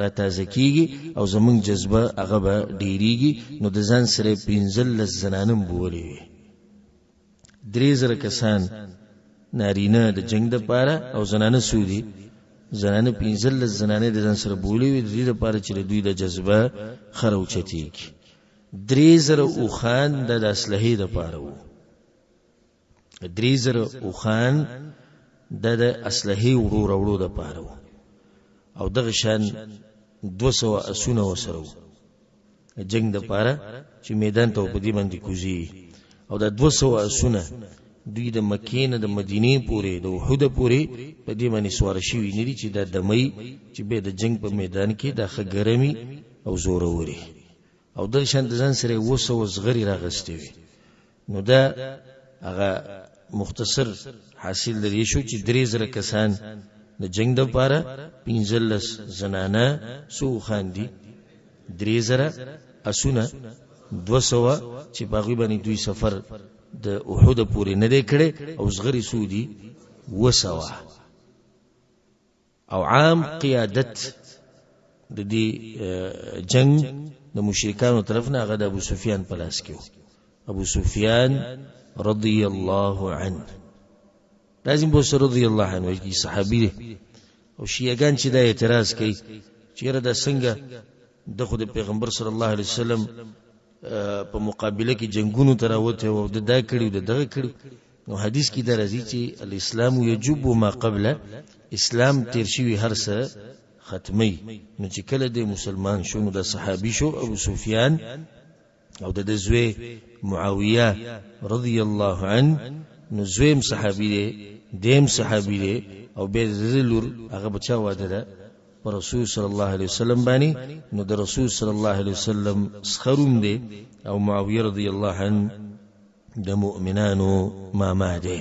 را تازه کیږي او زموږ جذبه هغه به ډیریږي. نو د ځان سره 15 زنانه هم بولې وي، 3000 کسان نارینه د جنګ دپاره او زنانه څو دي؟ زنانه 15 زنانه د ځان سره بولې وي، د دې دپاره چې د دوی د جذبه ښه راوچتېږي. 3000 اوښان د اسلحې دپاره وو، 3000 اوښان د اسلحې وړو راوړو دپاره وو، او دغه شان 200 اسونه ورسره وو. جنگ د پاره چې میدان ته په دې باندې کوزي. او دا 200 اسونه دوی د مکې نه د مدینې پورې د احد پورې په دې باندې سوار شوي نه دي چې دا دمي چې بیا د جنگ په میدان کې دا ښه ګرمي او زوروري. او دغه شان د ځان سره 700 زغري راغستې وي. نو دا هغه مختصر حاصل د دې شو چې 3000 کسان د جنگ دپاره، 15 زنانه، څو اوښان دي، 3000 اسونه، 200 چې په هغوی باندې دوی سفر د احد پورې نه دی کړی، او زغري څو دي، 700. او عام قیادت د دې جنگ د مشرکانو طرف نه هغه د ابو سفیان په لاس کې و. ابو سفیان رضی الله عنه، لازم به رضی الله عنه وایي، صحابي دی. او شیعهګان چې دا اعتراض کوي چې یاره دا څنګه د خو د پیغمبر صلی الله علیه وسلم په مقابله کې جنگونو ته راوتی او د دا کړي او د دغه کړي، نو حدیث کې دا راځي چې الاسلام یجب ما قبل، اسلام تیر شوي هر څه ختمي. نو چې کله دی مسلمان شو نو دا صحابي شو ابو سفیان او د ده زوی معاویه رضی الله عنه، نو زوی هم صحابي دی، دی هم صحابي دی، او بیا د ده لور هغه به چا واده ده په رسول صلی الله علیه وسلم باندې، نو د رسول صلی الله علیه وسلم سخروم دی، او معاویه رضی الله عنه د مؤمنانو ماما دی.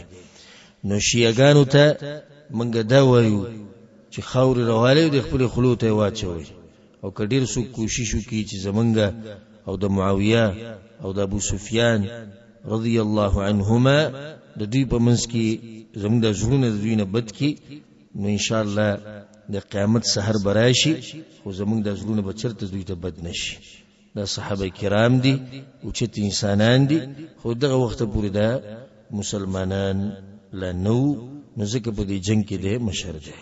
نو شیعهګانو ته موږ دا وایو چې خاورې راوالی د خپلې خولو ته یې واچوئ، او که ډېر څوک کوشش وکړي چې زمونږ او د معاویه او د ابو سفیان رضی الله عنهما د دوی په منځ کې زمونږ د زړونه د دوی نه بد کړي، نو انشاءالله د قیامت سحر به راشي، خو زمونږ د زړونه به چېرته دوی ته بد نه شي. دا صحابه کرام دي، اوچت انسانان دي، خو دغه وخته پورې دا مسلمانان لا نه وو، نو ځکه په دې جنګ کې دی مشر دی.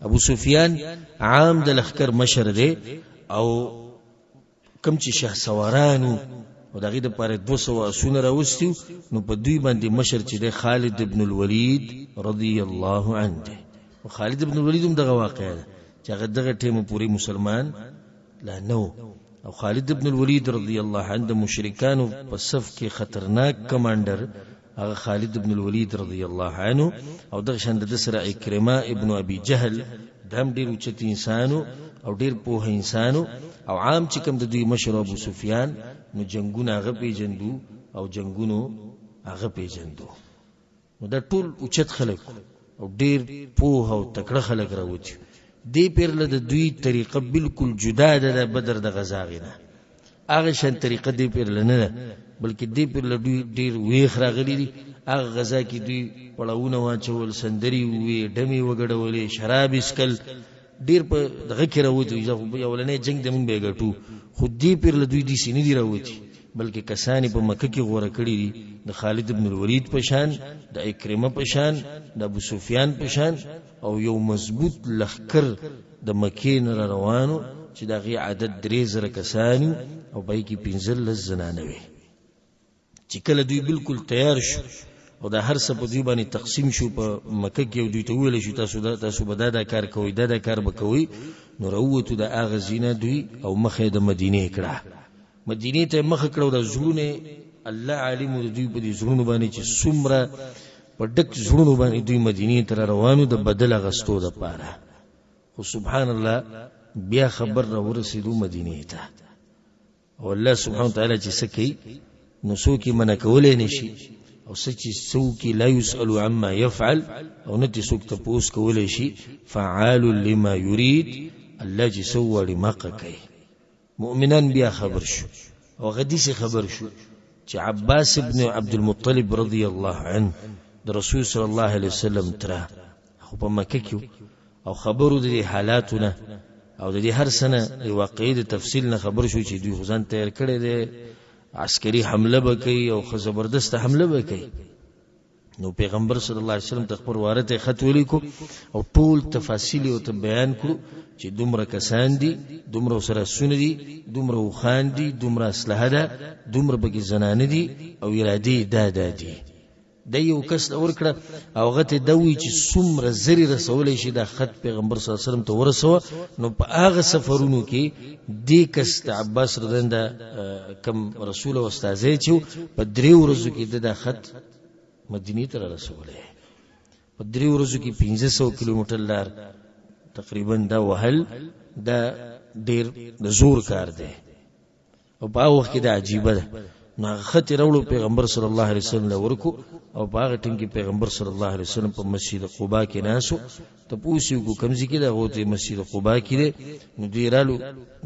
ابو سفیان عام د لښکر مشر دی، او کم چې شهسواران وو او د هغې دپاره 200 اسونه راوستي وو، نو په دوی باندې مشر چې دی خالد ابن الولید رضی الله عنه دی. او خالد ابن الولید هم دغه واقعه ده چې هغه دغه ټیمه پورې مسلمان لا نه و. او خالد ابن الولید رضی الله عنه د مشرکانو په صف کې خطرناک کمانډر هغه خالد ابن الولید رضی الله عنه، او دغه شان د ده سره عکرمه ابن ابي جهل، دا هم ډېر اوچت انسان او ډېر پوه انسان. او عام چې کوم د دوی مشر ابو سفیان، نو جنګونه هغه پېژندو او جنګونو هغه پېژندو. نو دا ټول اوچت خلک او ډېر پوه او تکړه خلک راوتي. دې پیر له د دوی طریقه بالکل جدا ده د بدر د غزا غې نه، هغه شان طریقه دې پیر له نه ده، بلکې دې پیر له دوی ډېر ویښ راغلي دي. هغه غزا کې دوی پړاوونه واچول، سندرې ووې، ډمې وګډولې، شراب یې څښل، ډېر په دغه کې راوتي. اولنی جنګ دی موږ به یې ګټو، خو دې پیر له دوی داسې نه دي راوتي، بلکې کسان یې په مکه کې غوره کړي دي، د خالد ابن الولید په شان، د عکرمه په شان، د ابو سفیان په شان، او یو مضبوط لښکر د مکې نه را روانو چې د هغې عدد 3000 کسان او په هغې کې 15 زنانه وې. چې کله دوی بالکل تیار شو او دا هر څه په دوی باندې تقسیم شو په مکه کې، او دوی ته وویل شو تاسو به دا دا کار کوئ، دا دا کار به کوئ، نو راووتو د هغه ځای نه دوی او مخه یې د مدینې کړه. مدینې ته یې مخه کړه، او دا زړونه الله عالم د دوی په دې زړونو باندې چې څومره په ډک زړونو باندې دوی مدینې ته را روانو د بدل اخیستو دپاره. خو سبحان الله بیا خبر را ورسېدو مدینې ته، او الله سبحانه وتعالی چې څه کوي نو څوک یې منع کولی نه شي، او څه چې څوک لا یسأل عما یفعل، او نه ترې څوک تپوس کولی شي، فعال لما یرید، الله چې څه وغواړي مقه کوي. مؤمنان بیا خبر شو، او هغه داسې خبر شو چې عباس ابن عبد المطلب رضی الله عنه د رسول صلی الله علیه وسلم تره خو په مکه کې، او خبرو د دې حالاتو نه او د دې هر څه نه د واقعي د تفصیل نه خبر شو چې دوی خو ځان تیار کړی دی، عسکري حمله به کوي او ښه زبردسته حمله به کوي. نو پیغمبر صلی الله علیه وسلم ته خپل واره ته خط ولیکو او ټول تفاصیل یې ورته بیان کړو چې دومره کسان دي، دومره سره اسونه دي، دومره اوښان دي، دومره اسلحه ده، دومره پکې زنانه دي، او ارادې دا دا دي. د یو کس له ورکړه او هغه ته دا ووایي چې څومره زر یې رسولی شي دا خط پیغمبر صلی الله علیه وسلم ته ورسوه. نو په هغه سفرونو کې دې کس د عباس رضی الله کم رسول او استازی چې په درې ورځو کې د دا خط مدینې ته رسولی. په درې ورځو کې 500 کیلومتر لار تقریبا دا وهل دا ډیر د زور کار دی او په هغه وخت کې دا عجیبه ده. نو هغه خط یې راوړو پیغمبر صلی الله علیه وسلم له ورکو او په هغه ټیم کې پیغمبر صلی الله علیه وسلم په مسجد قباء کې ناسو، تپوس یې وکړو کوم ځای کې دی، هغه ته مسجد قباء کې دی. نو دوی رالو،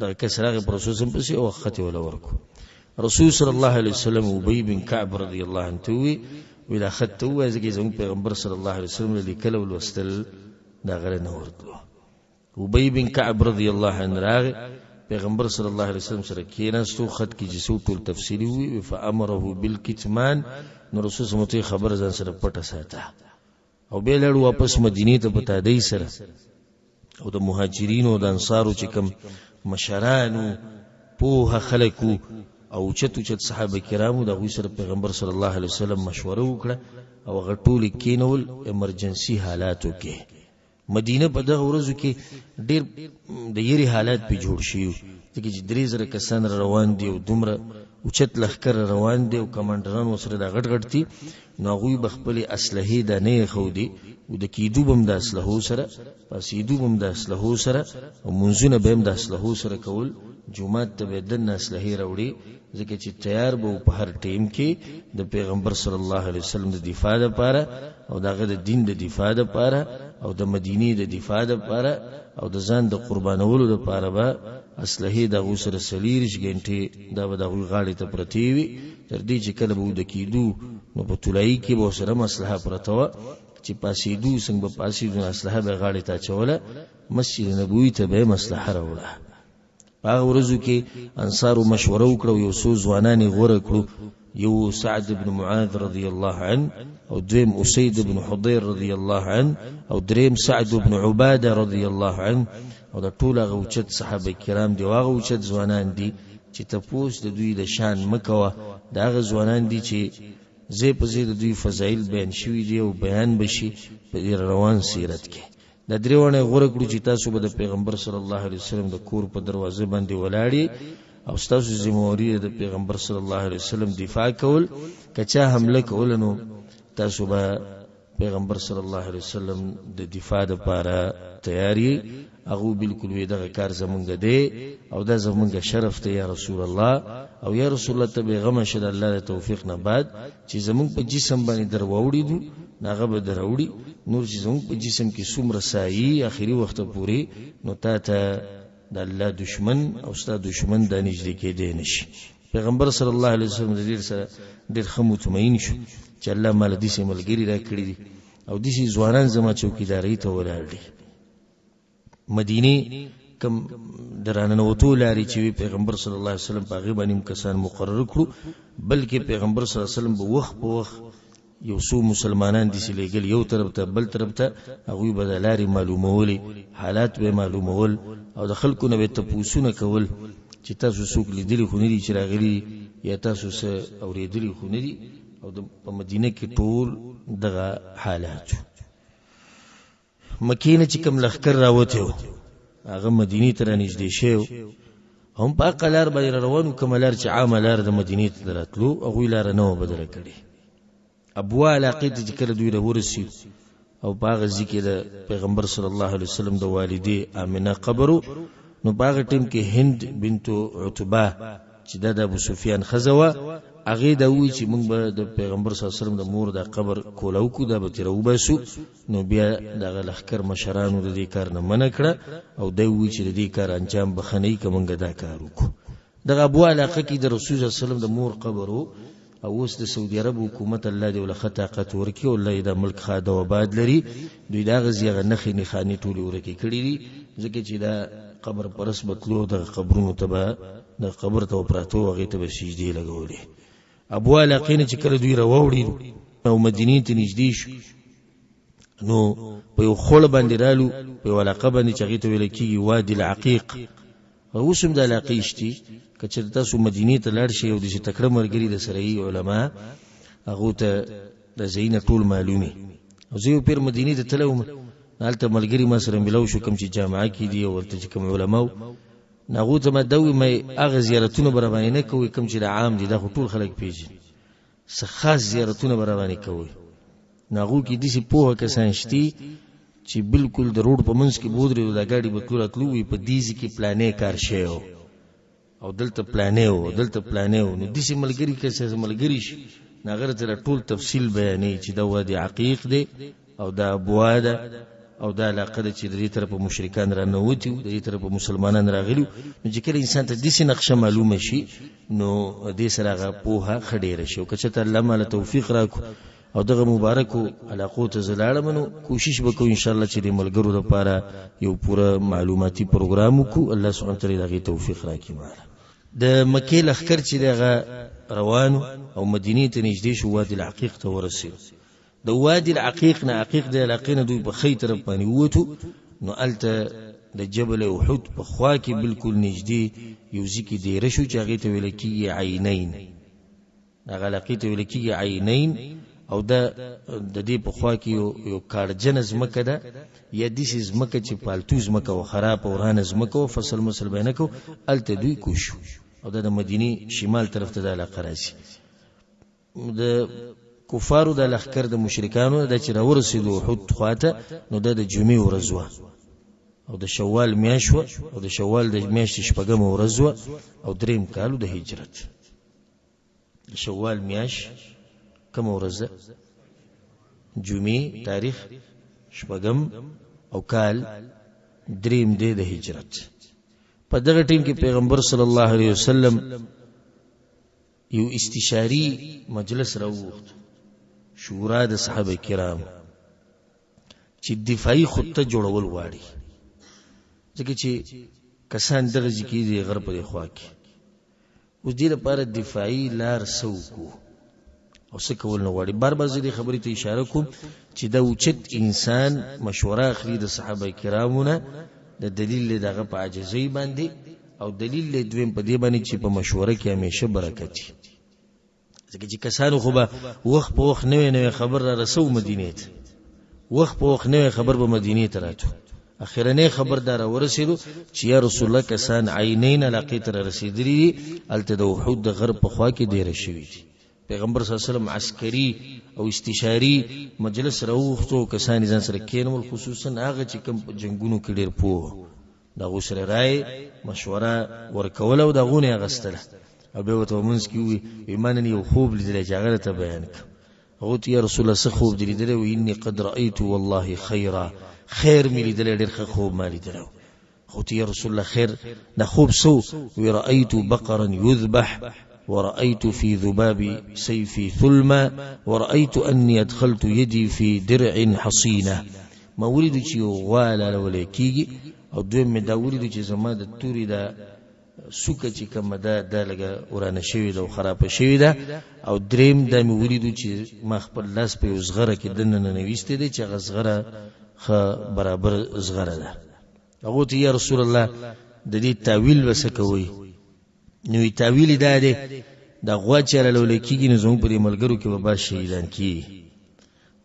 دغه کس راغی پر رسول سم پسې او خط یې وله ورکو. رسول صلی الله علیه وسلم ابی بن کعب رضی الله عنه ته ووی، وی دا خط ته ووایه ځکه زموږ پیغمبر صلی الله علیه وسلم له لیکل او لوستل د هغه نه ورتلو. ابی بن کعب رضی الله عنه راغی پیغمبر صلی الله علیه وسلم سره کېناستو، خط کې چې څه ټول تفصیلي ووی، فامره بالکتمان. نو رسول صلی الله علیه وسلم خبره ځان سره پټه ساته او بیا لاړو واپس مدینې ته په تادۍ سره. او د مهاجرینو او د انصارو چې کوم مشرانو پوهه خلکو او اوچت اوچت صحابه کرامو د هغوی سره پیغمبر صلی الله علیه وسلم مشوره وکړه او هغه ټول یې کېنول ایمرجنسي حالاتو کې. مدینه په دغه ورځو کې ډېر د یرې حالات پې جوړ شوي، ځکه چې 3000 کسان را روان دي او دومره اوچت لښکر را روان دی او کمانډران ورسره دا غټ غټ دي. نو هغوی به خپلې اسلحې دا نه ایښودې او د کېدو به هم د اسلحو سره، پاڅېدو به هم د اسلحو سره، او مونځونه به هم د اسلحو سره کول. جومات ته به یې دننه اسلحې راوړې، ځکه چې تیار به و په هر ټیم کې د پیغمبر صلی الله علیه وسلم د دفاع دپاره او د هغه د دین د دفاع دپاره او د مدینې د دفاع دپاره او د ځان د قربانولو دپاره به اسلحې د هغو سره 24 ګنټې دا به د هغوی غاړې ته پرتې وي، تر دې چې کله به وده کېدو نو په طلایي کې به ورسره هم اسلحه پرته وه چې پاڅېدو څنګه به پاڅېدو نو اسلحه به یې غاړې ته اچوله، مسجد نبوي ته به یې اسلحه راوړه. په هغه ورځو کې انصارو مشوره وکړه او یو څو ځوانان یې غوره کړو، یو سعد بن معاذ رضی الله عنه او دویم اسید بن حضیر رضی الله عنه او دریم سعد بن عباده رضی الله عنه. او دا ټول هغه اوچت صحابه کرام دي او هغه اوچت ځوانان دي چې تپوس د دوی د شان مه کوه. دا هغه ځوانان دي چې ځای په ځای د دوی فضایل بیان شوي دي او بیان به شي په دې روان سیرت کې. دا درې واړه یې غوره کړو چې تاسو به د پیغمبر صلی الله علیه وسلم د کور په دروازه باندې ولاړ او ستاسو ذمه واري ده د پیغمبر صلی الله علیه وسلم دفاع کول. که چا حمله کوله نو تاسو به پیغمبر صلی الله علیه وسلم د دفاع دپاره تیار یئ. هغو بالکل وی دغه کار زمونږ دی او دا زمونږ شرف دی یا رسول الله. او یا رسول الله ته بېغمه شه د الله د توفیق نه بعد چې زمونږ په جسم باندې در واوړېدو نو هغه به دراوړي، نور چې زمونږ په جسم کې څومره سایي اخري وخته پورې نو تا ته د الله دشمن او ستا دشمن دا نږدې کېدی نه شي. پیغمبر صلی الله علیه وسلم د ډېر سره ډېر ښه مطمئن شو چې الله ماله داسې ملګري راکړي دي او داسې ځوانان زما چوکیدارۍ ته ولاړ دي. مدینې کم دراننوتو لارې چې وي پیغمبر صلی الله علیه وسلم په هغې باندې هم کسان مقرر کړو، بلکې پیغمبر صلی الله علیه وسلم به وخت په وخت یو څو مسلمانان داسې لېږل یو طرف ته بل طرف ته، هغوی به د لارې معلومولې، حالات به یې معلومول او د خلکو نه به یې تپوسونه کول چې تاسو څوک لیدلي خو نه دي چې راغلي یا تاسو څه اورېدلي خو نه دي. او په مدینه کې ټول دغه حالات. مکې نه چې کوم لښکر راوتی و هغه مدینې ته رانږدې شوی و، هم په هغه لار باندې روان وو کومه لار چې عامه لار د مدینې ته راتلو، هغوی لاره نه وه بدله کړې. ابوا علاقې ته چې کله دوی راورسېدو او په هغه ځای کې د پیغمبر صلی الله علیه وسلم د والدې آمنه قبر و، نو په هغه ټیم کې هند بنت عتبه چې دا د ابو سفیان ښځه وه، هغې دا وویل چې موږ به د پیغمبر صلی الله علیه وسلم د مور دا قبر کولاو کړو، دا به ترې راوباسو. نو بیا دغه لښکر مشرانو د دې کار نه منع کړه او دی وویل چې د دې کار انجام به ښه نه وي که موږ دا کار وکړو. دغه ابو علاقه کې د رسول صلی الله علیه وسلم د مور قبر و او اوس د سعودي عرب حکومت الله دې ورله ښه طاقت ورکړي او الله یې دا ملک ښاد او آباد لري، دوی د هغه ځای هغه نښې نښانې ټولې ورکې کړې دي، ځکه چې دا قبر پرست به تلو دغه قبرونو ته به دغه قبر ته به پراته وو، هغې ته به سجدې لګولې. ابو علاقې نه چې کله دوی راواوړېدو او مدینې ته نږدې شو نو په یو خوړ باندې رالو، په یو علاقه باندې چې هغې ته ویل کېږي وادي العقیق. او اوس هم د علاقې شتي، که چېرې تاسو مدینې ته لاړ شئ او داسې تکړه ملګري د سره یي علما هغو ته د ځایونه ټول معلومي. او زه یو پیر مدینې ته تللی وم، هلته ملګري ما سره ملاو شو کوم چې جامعه کې دي او ورته چې کوم علما وو، نو هغو ته ما دا وویل، ما هغه زیارتونه به راباندې نه کوئ کوم چې د عام دي، دا خو ټول خلک پېژني، څه خاص زیارتونه به راباندې کوئ. نو هغو کې داسې پوهه کسان شتي چې بالکل د روډ په منځ کې به ودرېدو، دا ګاډي به تلو راتلو، وي په دې ځای کې پلانی کار شوی و او دلته پلانی و، دلته پلانی و. نو داسې ملګري که څه ملګري شي، نو هغه راته ټول تفصیل بیانوي چې دا وادي عقیق دی او دا ابوا ده او دا علاقه ده چې د دې طرفه مشرکان راننوتي وو، د دې طرفه مسلمانان راغلي وو. نو چې کله انسان ته داسې نقشه معلومه شي، نو دې سره هغه پوهه ښه ډېره شي. او که چېرته الله ماله توفیق راکړو او دغه مبارکو علاقو ته زه لاړم، نو کوشش به کوو انشاءالله چې د ملګرو لپاره یو پوره معلوماتي پروګرام وکړو. الله سبحانه وتعالی د هغې توفیق راکړي. ماله د مکې لښکر چې دی هغه روان او مدینې ته نږدې شو، وادي العقیق ته ورسېد. د وادي العقیق نه، عقیق د علاقې نه دوی په ښی طرف باندې ووتو، نو هلته د جبل احد په خوا کې بالکل نږدې یو ځای کې دېره شو چې هغې ته ویل کېږي عینین. هغه علاقې ته ویل کېږي عینین، او دا د دې په خوا کې یو کاړجنه ځمکه ده، یا داسې ځمکه چې پالتو ځمکه وه، خرابه ورانه ځمکه وه، فصل مسل به یې نه کوو، هلته دوی کوز شو. او دا د مدینې شمال طرف ته دا علاقه راځي. د کفارو د لښکر د مشرکانو دا چې راورسېدو احد خواته، نو دا د جمعې ورځ وه او د شوال میاشت وه او د شوال د میاشتې شپږمه ورځ وه او دریم کال د هجرت. د شوال میاشت کومه ورځ ده؟ جمعې، تاریخ شپږم او کال دریم دی د هجرت. په دغه ټیم کې پیغمبر صلی الله علیه وسلم یو استشاري مجلس راوغوښت، شورا د صحابه کرام، چې دفاعي خطه جوړول غواړي، ځکه چې کسان دغه ځای کې دي غر په دې خوا کې، اوس دې لپاره دفاعي لار څه وکړو او څه کول نه غواړي. بار بار زه دې خبرې ته اشاره کوم چې دا اوچت انسان مشوره اخلي د صحابه کرامو نه، د دلیل له دغه په عاجزۍ باندې، او دلیل له دویم په دې باندې چې په مشوره کې همیشه برکت وي، ځکه چې کسانو خو به وخت په وخت نوې نوې خبر را رسو مدینې ته، وخت په وخت نوې خبر به مدینې ته راتو. اخرنۍ خبر دا راورسېدو چې یا رسول الله کسان عینین علاقې ته را رسېدلي دي، هلته د احد د غر په خوا کې دېره شوي دي. پیغمبر صلی الله علیه وسلم عسکري او استشاري مجلس راوغوښتو، کسان یې ځان سره کښېنول، خصوصا هغه چې کوم په جنګونو کې ډېر پوه، د هغو سره رای مشوره ورکوله او د هغو نه یې اخیستله. او بیا ورته په منځ کې ووایي، وایي ما نن یو خوب لیدلی چې هغه راته بیان کړه. هغو ته یا رسول الله څه خوب دې لیدلی؟ وایي انی قد رأیت والله خیرا، خیر مې لیدلی، ډېر ښه خوب ما لیدلی. هغو ته یا رسول الله خیر، دا خوب څه و؟ وایي رأیت بقرا یذبح ورأيت في ذباب سيفي ثلما ورأيت أني أدخلت يدي في درع حصينة. ما ولیدو چې یو غوا لالولی کېږي، او دویم مې دا ولیدو چې زما د تورې دا سوکه چې کومه ده دا لږه ورانه شوې ده او خرابه شوې ده، او دریم دا مې ولیدو چې ما خپل لاس په یو زغره کې دننه ننویستی دی چې هغه زغره ښه برابر زغره ده. هغو ته یا رسول الله د دې تاویل به څه کوئ؟ نو یې تاویل دا دی، دا غوا چې رالولې کېږي نو زموږ په دې ملګرو کې به بعض شهیدان کېږي.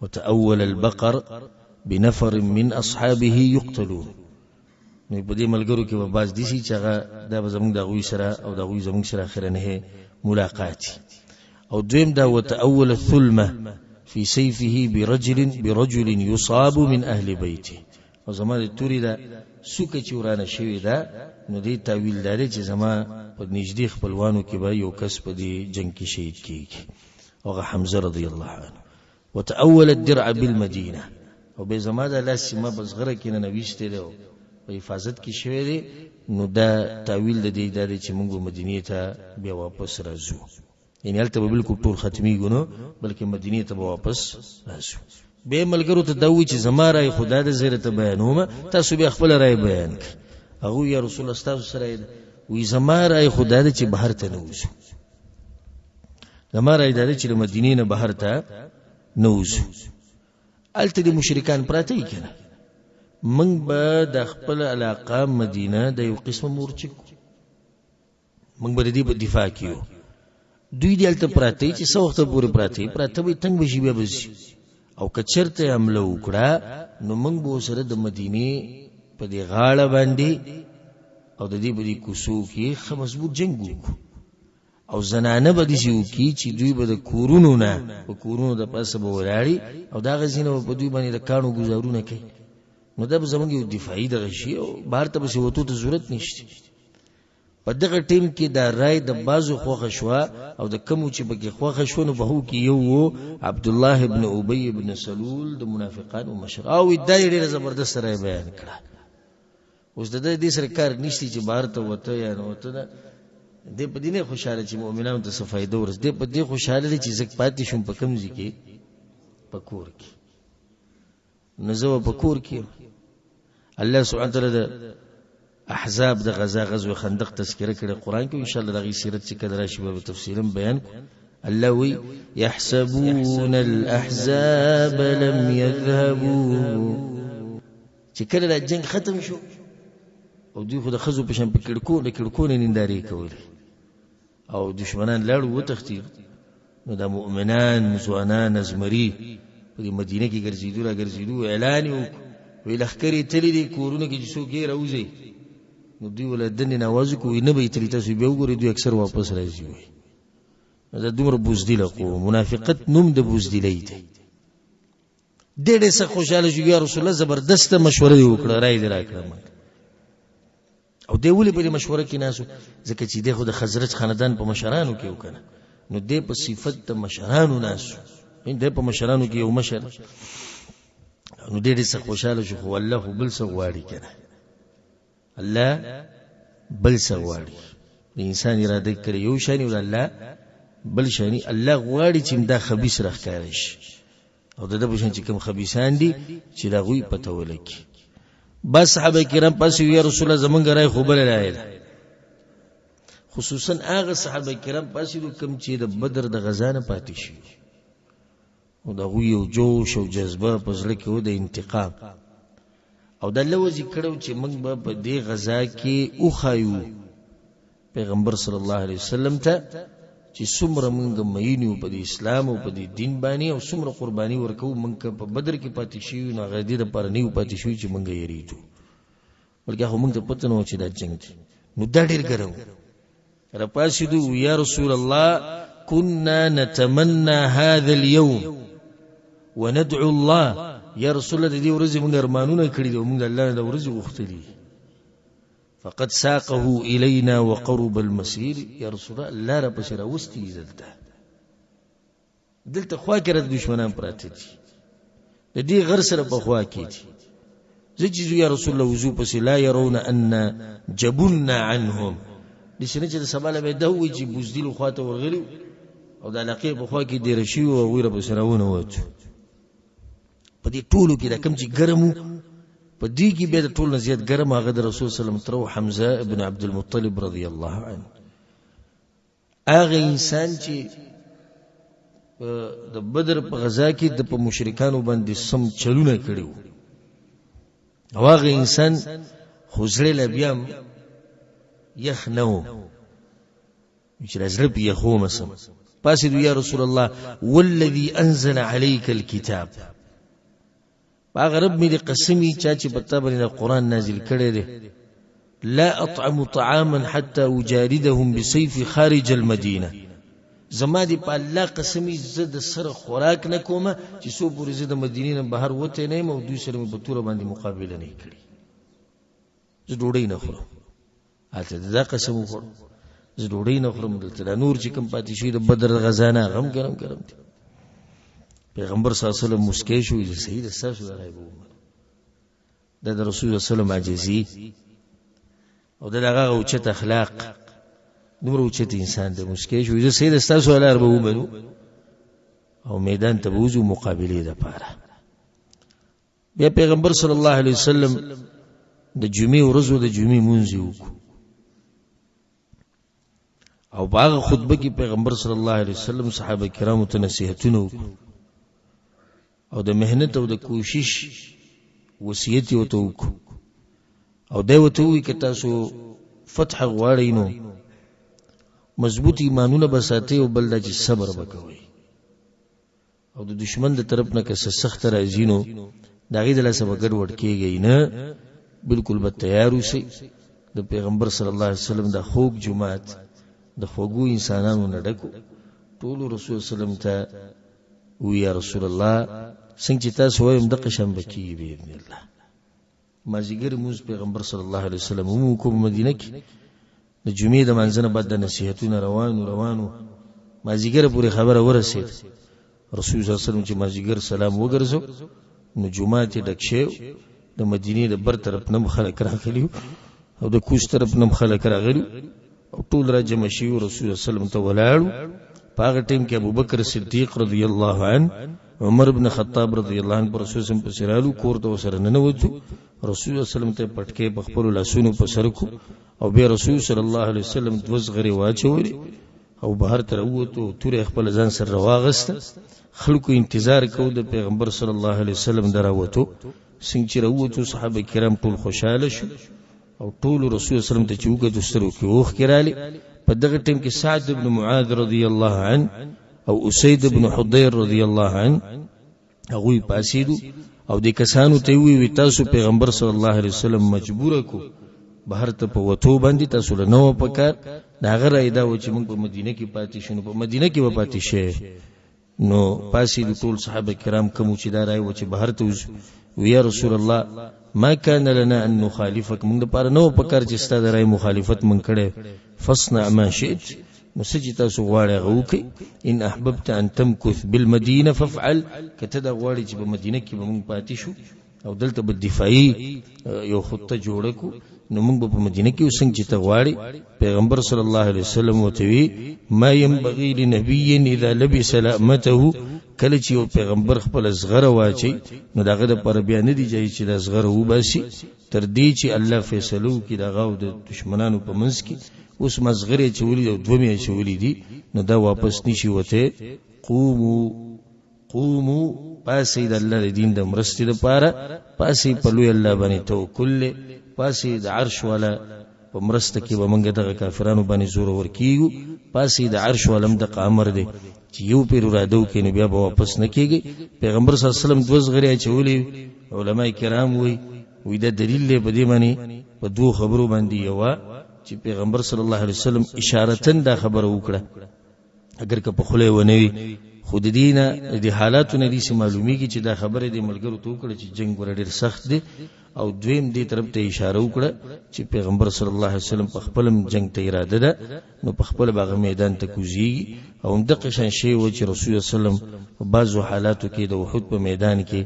وتأول البقر بنفر من اصحابه يقتلون، نو په دې ملګرو کې به بعض دي چې هغه دا به زموږ د هغوی سره او د هغوی زموږ سره اخرنه ملاقات. او دویم دا وتأول الثلمة في سيفه برجل يصاب من أهل بيته، او زما د تورې دا سوکه چې ورانه شوې ده نو دې تاویل دا دی چې زما په نږدې خپلوانو کې به یو کس په دې جنګ کې شهید کیږي، هغه حمزه رضی الله عنه. وتأول الدرع بالمدینه، او به زما د لاس چې ما په زغره کې ننویستی دی او په حفاظت کې شوی دی، نو دا تاویل د دې دا دی چې موږ به مدینې ته بیا واپس راځو، یعنی هلته به بالکل ټول ختمیږو نو، بلکې مدینې ته به واپس راځو. بیا ملګرو ته دا ووایي چې زما رای خو دا ده، زه راته بیانوم، تاسو بیا خپله رای بیان کړئ. هغوی یا رسول الله ستاسو سره رای ده. وایي زما رای خو دا ده چې بهر ته نه وځو، زما رای دا ده چې له مدینې نه بهر ته نه وځو، هلته دې مشرکان پراته وي که نه، موږ به د خپل علاقه مدینه د یو قسمه مورچه کړو، موږ به د دې په دفاع کې یو. دوی دې هلته پراته چې څه وخته پورې پراته وي، پراته به تنګ به شي، بیا به ځي. او که چېرته یې حمله وکړه نو موږ به ورسره د مدینې په دې غاړه باندې او د دې په دې کوڅو کې ښه مضبوط جنګ وکړو. او زنانه به داسې وکړي چې دوی به د کورونو نه په کورونو د پاسه به ولاړي او د هغه ځای نه به په دوی باندې د کاڼو ګوزارونه کوي. نو دا به زموږ یو دفاعي دغه شي او بهر ته پسې وتو ته ضرورت نشته. په دغه ټیم کې دا رای د بعضو خوښه شوه او د کومو چې پکې خوښه شوه نو په هغو کې یو و عبدالله ابن ابی ابن سلول د منافقانو مشر، او دا یې ډېره زبردسته رای بیان کړه. اوس د ده دې سره کار نشته چې بهر ته وته یا نه وته، ده دی په دې نه خوشحاله چې مؤمنانو ته څه فایده ورسي، دی په دې خوشحاله دی چې زه پاتې شوم په کوم ځای کې، په کور کې، نو زه به په کور کې یم. الله سبحانه وتعالی د احزاب د غزا غزوه خندق تذکره کړې قرآن کې، ان شاء الله د هغې سیرت چې کله راشي به تفصیلا بیان کړو. الله وی يحسبون الاحزاب لم يذهبوا، چې کله دا جنگ ختم شو او دوی خو د ښځو په شان په کړکو د کړکو نه نندارې کولې او دشمنان لاړو وتښتېدو، نو دا مؤمنان ځوانان ازمري په دې مدینه کې ګرځېدو را ګرځېدو، اعلان یې وکړو، ویې لښکرې تللي دي کورونو کې چې څوک یې راوځي، نو دوی ورله دننه نه اواز وکړو، وایي نه به یې تللي، تاسو بیا وګورئ دوی اکثر واپس راځي. وایي نو دا دومره بزدله قوم، منافقت نوم د بزدلۍ دی. دی ډېر سخت خوشحاله شو، یا رسول الله زبردسته مشوره دې وکړه، رایه دې راکړه موږ. او دی ولې په دې مشوره کې ناست و؟ ځکه چې دی خو د خزرج خاندان په مشرانو کې و که نه، نو دی په صفت د مشرانو ناست و، دی په مشرانو کې یو مشر، نو دی ډېر سخت خوشحاله شو. خو الله خو بل څه غواړي که نه، الله بل څه غواړي. د انسان اراده کړې یو شان او الله بل شان. الله غواړي چې دا خبیث راښکاره شي او د ده په شان چې کوم خبیثان دي چې د هغوی پته ولګي. بس صحابه کرام پاسې یا رسول الله زمونږ رای خو بله رایه ده، خصوصا هغه صحابه کرام پاسې کوم چې د بدر د غزا نه پاتې شي او د هغوی یو جوش او جذبه په زړه کې و د انتقام، او دا لوظ یې کړی چې موږ به په دې غزا کې وښایو پیغمبر صلی الله علیه وسلم ته چې څومره موږ مین یو په دې اسلام او په دې دین باندې او څومره قرباني ورکوو. موږ که په بدر کې پاتې شوي نو هغه دې دپاره نه یو پاتې شوي چې موږ یېرېدو، بلکې خو موږ ته پته نه وه چې دا جنګ دی. نو دا ډېر ګرم و. راپاڅېدو، یا رسول الله كنا نتمنى هذا اليوم وندعو الله، یا رسول الله د دې ورځې موږ ارمانونه کړي دي او موږ د الله نه د ورځې غوښتلي دي. فقد ساقه إلينا وقرب المسير، یا رسول الله الله را پسې راوستي دي، دلته دلته خوا کې راته دښمنان پراته دي، د دې غر سره په خوا کې دي. زه چې ځو یا رسول الله وځو پسې، لا يرون ان جبنا عنهم، داسې نه چې د سبا له به دا ووایي چې بزدلو خوا ته ورغلي او د علاقې په خوا کې دېره شوي وو، هغوی راپسې راونه وتو. په دې ټولو کې دا کوم چې ګرم وو، په دې کې بیا د ټولو نه زیات ګرم هغه د رسول صلی الله علیه وسلم تره حمزه ابن عبدالمطلب رضی الله عنه، هغه انسان چې د بدر په غزا کې د په مشرکانو باندې سم چلونه کړي وو، او هغه انسان خو زړه له بیا یخ نه و چې د زړه په یخو مسم پاسېدو، یا رسول الله والذي انزل عليك الكتاب، په هغه رب مې دې قسم وي چا چې په تا باندې دا قرآن نازل کړی دی، لا اطعم طعاما حتى اجاردهم بسيف خارج المدینه، زما دې په الله قسم وي زه د سره خوراک نه کوم چې څو پورې زه د مدینې نه بهر وتی نه یم او دوی سره مې په توره باندې مقابله نه کړي، زه ډوډۍ نه خورم. هلته د دا قسم وخوړو زه ډوډۍ نه خورم، دلته دا نور چې کوم پاتې شوي د بدر غزا نه هغه هم ګرم ګرم دي. پیغمبر صلی الله علیه وسلم موسکی شو، ویل صحیح ده ستاسو د رایې به ومنم. دا د رسول الله صلی الله علیه وسلم عاجزي او دا د هغه اوچت اخلاق، دومره اوچت انسان دی، موسکی شو، ویل صحیح ده ستاسو لار به ومنو او میدان ته به وځو مقابلې دپاره. بیا پیغمبر صلی الله علیه وسلم د جمعې ورځ د جمعې مونځ یې وکړو او په هغه خطبه کې پیغمبر صلی الله علیه وسلم صحابه کرامو ته نصیحتونه وکړو او د مهنت او د کوشش وصیت یې ورته وکړو او دی ورته ووایي که تاسو فتح غواړئ نو مضبوط ایمانونه به ساتئ او بل دا چې صبر به کوئ. او د دشمن د طرف نه که څه سخته راځي نو د هغې د لاسه به ګډوډ کېږئ نه، بالکل به تیار اوسئ. د پیغمبر صلی الله علیه وسلم د خوږ جومات د خوږو انسانانو نه ډک و. ټولو رسول وسلم ته وویل، یا رسول الله، څنګه چې تاسو وایئ همدغه شان به کېږي باذن الله. مازیګر لمونځ پیغمبر صلی الله علیه وسلم هم وکړو په مدینه کې. د جمعې د مانځه نه بعد د نصیحتونه روانو روانو مازیګر پورې خبره ورسېد. رسول صلی الله علیه وسلم چې مازیګر سلام وګرځو نو جومات یې ډک شوی، د مدینې د بر طرف نه هم خلک راغلي او د کوز طرف نه هم خلک راغلي او ټول را جمع شوي رسول صلی الله علیه وسلم ته ولاړو. په هغه ټایم کې ابوبکر صدیق رضی الله عنه، عمر بن خطاب رضی الله عنه پر رسول صلی الله علیه وسلم پسې رالو، کور ته ورسره ننوتو. رسول الله صلی الله علیه وسلم ته پټکی په خپلو لاسونو په سر کو او بیا رسول صلی الله علیه وسلم دوه زغرې واچولې او بهر ته راووتو، توره یې خپل ځان سره راواغسته. خلکو انتظار کو د پیغمبر صلی الله علیه وسلم د راوتو. څنګه چې راووتو صحابه کرام ټول خوشحاله شو او ټول رسول صلی الله علیه وسلم ته چې وکتو سترګو کې اوښکې رالې. په دغه ټیم کې سعد بن معاذ رضی الله عنه او اسید بن حضیر رضی الله عنه هغوی پاسېدو او د کسانو ته وی وی تاسو پیغمبر صلی الله علیه وسلم مجبور کو بهر ته په وتو باندې تاسو له نو پکار. د هغه رای دا و چې موږ په مدینه کې پاتې شو، نو په مدینه کې به پاتې شي. نو پاسې د ټول صحابه کرام کوم چې دا رای و چې بهر ته وځو. وی یا رسول الله، ما كان لنا ان نخالفك، موږ لپاره نو پکار چې ستاسو د رای مخالفت موږ کړي. فاصنع ما شئت، نو څه چې تاسو غواړئ هغه وکړئ. ان احببت ان تمکث بالمدینه فافعل، که ته دا غواړې چې په مدینه کې به موږ پاتې شو او دلته به دفاعي یو خطه جوړه کړو، نو موږ به په مدینه کې اوس څنګه چې ته غواړې. پیغمبر صلی الله علیه وسلم ورته وی، ما ينبغي لنبي اذا لبس لأمته، کله چې یو پیغمبر خپل زغره واچي نو د هغه دپاره بیا نه دی جایز چې دا زغره وباسي تر دې چې الله فیصله وکړي د هغه او د دښمنانو په منځ کې. اوس ما زغرې اچولي او دوه مې اچولي دي، نو دا واپس نشي وتی. قومو قومو، پاسئ د الله د دین د مرستې لپاره، پاسئ په لوی الله باندې توکل دی، پاسئ د عرش والا په مرسته کې به موږ دغه کافرانو باندې زورور کیږو، پاسئ د عرش والا هم دغه امر دی چې یو پیر اراده وکړي نو بیا به واپس نه کیږي. پیغمبر صلی الله علیه وسلم دوه زغرې اچولې. علما کرام وایي، وایي دا دلیل دی په دې باندې په دوو خبرو باندې. یوه چې پیغمبر صلی الله علیه وسلم اشارتاً دا خبره وکړه، اگر که په خوله یې ونه وي، خو د دې نه د دې حالاتو نه داسې معلومیږي چې دا خبره دې ملګرو ته وکړه چې جنګ ګوره ډېر سخت دی. او دویم دې طرف ته اشاره وکړه چې پیغمبر صلی الله علیه وسلم په خپل جنگ ته اراده ده، نو په خپل باغ میدان ته کوزیږي. او همدغه شان شی و چې رسول الله صلی الله علیه وسلم په بعضو حالاتو کې د احد په میدان کې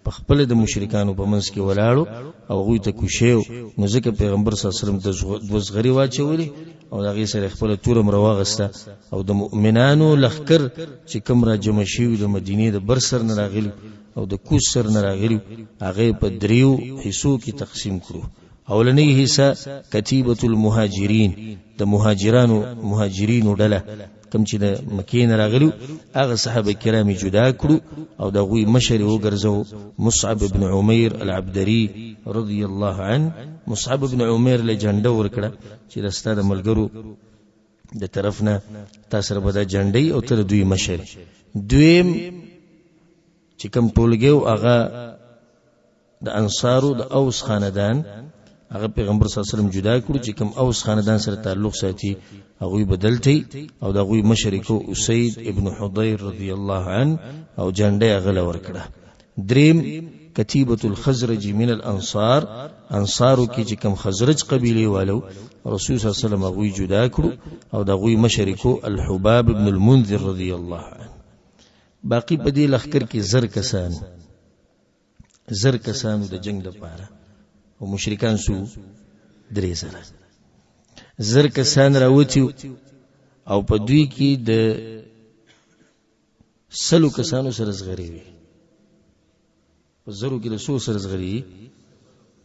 په خپل د مشرکانو په منځ کې ولاړو او هغوی ته کوشیو، نو ځکه پیغمبر صلی الله علیه وسلم د دوه زغرې واچولې او د هغې سره خپله توره هم راواغسته. او د مؤمنانو لښکر چې کوم را جمع شوي د مدینې د بر سر نه راغلي او د کوز سر نه راغلي، هغه یې په دریو حصو کې تقسیم کړو. اولنۍ حصه کتیبة المهاجرین، د مهاجرانو مهاجرینو ډله کوم چې د مکې نه راغلي هغه صحابه کرام یې جدا کړو او د هغوی مشر یې وګرځاو مصعب بن عمیر العبدري رضی الله عنه. مصعب بن عمیر له جنډه ورکړه چې د ستا د ملګرو د طرف نه تا سره به دا جنډه او ته د دوی مشر. دویم چې کوم ټولګی و هغه د انصارو د اوس خاندان، هغه پیغمبر صلی الله علیه وسلم جدا کړو چې کوم اوس خاندان سره تعلق ساتي هغوی بدلتي، او د هغوی مشر کو اسید ابن حضیر رضی الله عنه او جنډه یې هغه له ورکړه. دریم کتیبة الخزرج من الانصار، انصارو کې چې کوم خزرج قبیلې والو رسول صلی الله علیه وسلم هغوی جدا کړو او د هغوی مشر کو الحباب ابن المنذر رضی الله عنه. باقی په دې لښکر کې زر کسان، زر کسانو د جنگ لپاره، او مشرکان سو 3000. زر کسان راوتیو او په دوی کې د سلو کسانو سره زغري وي. په زرو کې د سو سره زغري،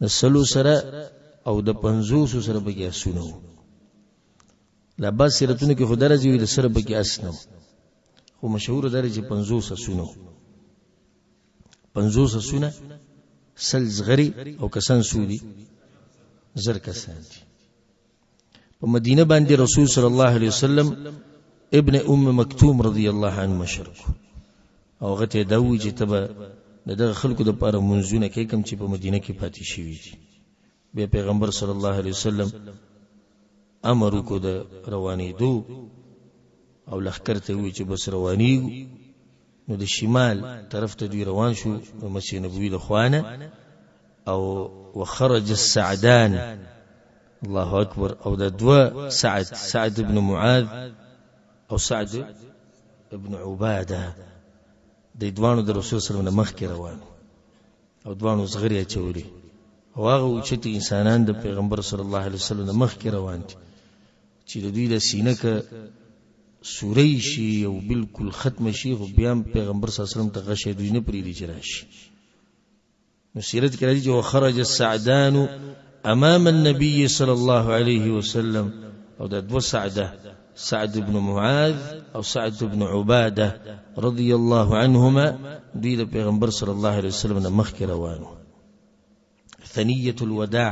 د سلو سره او د 50 سره پکې اسونه وو. لا بعض سیرتونو کې خو درځي وي د سره پکې اس نه وو، خو مشهور درځي چې 50 اسونه وو. 50 اسونه، 100 زغري او کسان سو دي، زر کسان دي. په مدینه باندې رسول صلی الله علیه وسلم ابن ام مکتوم رضی الله عنه مشر کو او هغه ته دا وویل چې ته به د دغه خلکو دپاره مونځونه کوې کوم چې په مدینه کې پاتې شوي دي. بیا پیغمبر صلی الله علیه وسلم امر وکړو د روانېدو او لښکر ته وویل چې بس روانېږو. نو د شمال طرف ته دوی روان شو د مسجد نبوي د خوا نه او وخرج السعدان، الله اکبر، او د دوه سعد، سعد ابن معاذ او سعد ابن عباده، د دواړو د رسول صلی الله علیه وسلم نه مخکې روان او دواړو زغرې اچولې او هغه اوچت انسانان د پیغمبر صلی الله علیه وسلم نه مخکې روان دي چې د دوی د سینه که سوری شي او بالکل ختم شي، خو بیا هم پیغمبر صلی الله علیه وسلم ته غشی دوی نه پرېږدي چې راشي. نو سیرت کې راځي چې وخرج السعدان امام النبي صلی الله علیه وسلم، او دا دوه سعده، سعد بن معاذ او سعد بن عباده رضی الله عنهما، دوی د پیغمبر صلی الله علیه وسلم نه مخکې روانو. ثنیة الوداع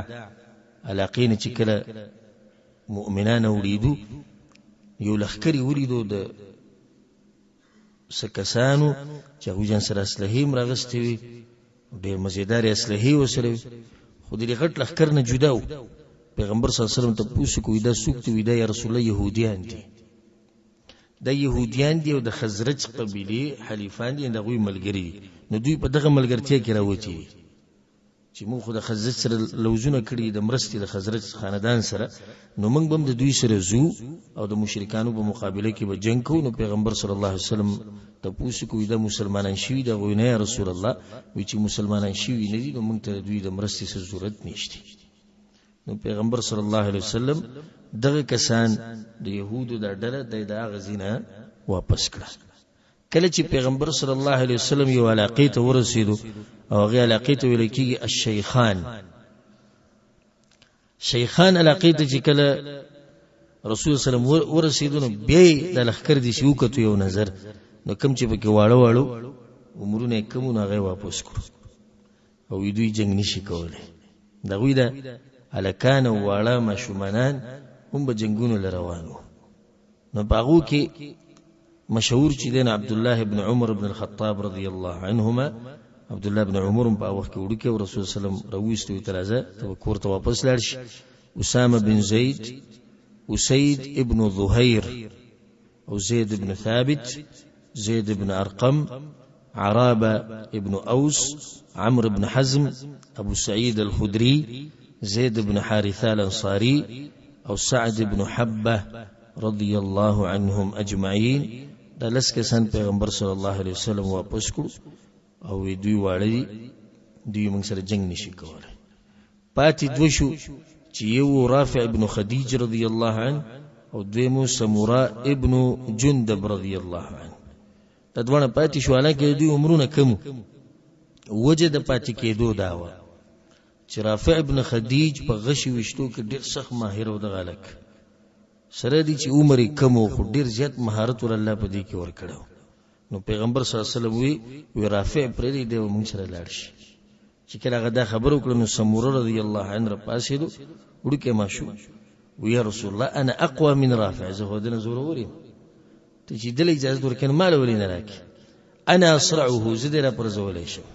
علاقې نه چې کله مؤمنان ولیدو، یو لښکر یې ولیدو د څه کسانو چې هغوی ځان سره اسلحې هم راغستې وې، ډېر مزېدارې اسلحې ورسره وې، خو د دې غټ لښکر نه جدا و. پیغمبر صلی الله علیه وسلم تپوس وکړو، دا څوک دي؟ وایي دا یا رسول الله یهودیان دي. دا یهودیان دي او د خزرج قبیلې حلیفان دي، د هغوی ملګري دي. نو دوی په دغه ملګرتیا کې راوتي دي چې موږ خو د خزرج سره لوزونه کړي د مرستې د خزرج خاندان سره، نو موږ به هم د دوی سره ځو او د مشرکانو په مقابله کې به جنګ کوو. نو پیغمبر صلی الله علیه وسلم تپوس وکړو، دا مسلمانان شوي د هغوی نه یا رسول الله؟ وایي چې مسلمانان شوي نه دي، نو موږ ته د دوی د مرستې څه ضرورت نشته. نو پیغمبر صلی الله علیه وسلم دغه کسان د یهودو دا ډله د هغه ځای نه واپس کړه. کله چې پیغمبر صلی الله علیه وسلم یو علاقې ته ورسېدو او هغې علاقې ته ویل کېږي الشیخان، شیخان علاقې ته چې کله رسول صلی الله علیه وسلم ورسېدو، نو بیا یې د لښکر داسې وکتو یو نظر، نو کوم چې پکې واړه واړو عمرونه یې کم وو، نو هغه یې واپس کړو او دوی جنګ نشي کولی. د هغوی د هلکان او واړه ماشومانان هم به جنګونو له روان وو. نو په هغو کې مشهور چې دی عبد الله بن عمر بن الخطاب رضی الله عنهما، عبد الله بن عمر هم په هغه وخت کې وړوکی و، رسول صلی الله علیه وسلم راوویست، ویل ته راځه، ته به کور ته واپس لاړ شي. اسامه بن زید، اسید ابن ظهیر او زید ابن ثابت، زید ابن ارقم، عرابة ابن أوس، عمرو بن حزم، أبو سعيد الخدري، زيد بن حارثة الأنصاري او سعد بن حبة رضي الله عنهم أجمعين. دا لس کسان پیغمبر صلی الله علیه وسلم واپس کړو او دوی واړه دي، دوی موږ سره جنگ نشي کولی. پاتې دوه شو چې یو رافع ابن خدیج رضی الله عنه او دویم سمورا ابن جندب رضی الله عنه. دا دواړه پاتې شو، حالانکه د دوی عمرونه کم وو. وجه د پاتې کېدو دا وه چې رافع ابن خدیج په غشي ویشتو کې ډېر سخت ماهر و. دغه هلک سره دی چې عمر یې کم و، خو ډېر زیات مهارت ور الله په دې کې ورکړی. نو پیغمبر صلی الله علیه وسلم وی وی رافع پرېږدئ، دی به موږ سره لاړ شي. چې کله هغه دا خبره وکړه، نو سموره رضی الله عنه راپاڅېدو، وړوکی ماشوم، وی یا رسول الله انا اقوی من رافع، زه خو دنه زورور یم، ته چې دله اجازه ورکړې نو ما له ولې نه راکړې؟ انا اصرعه، زه دې راپرځولی شم.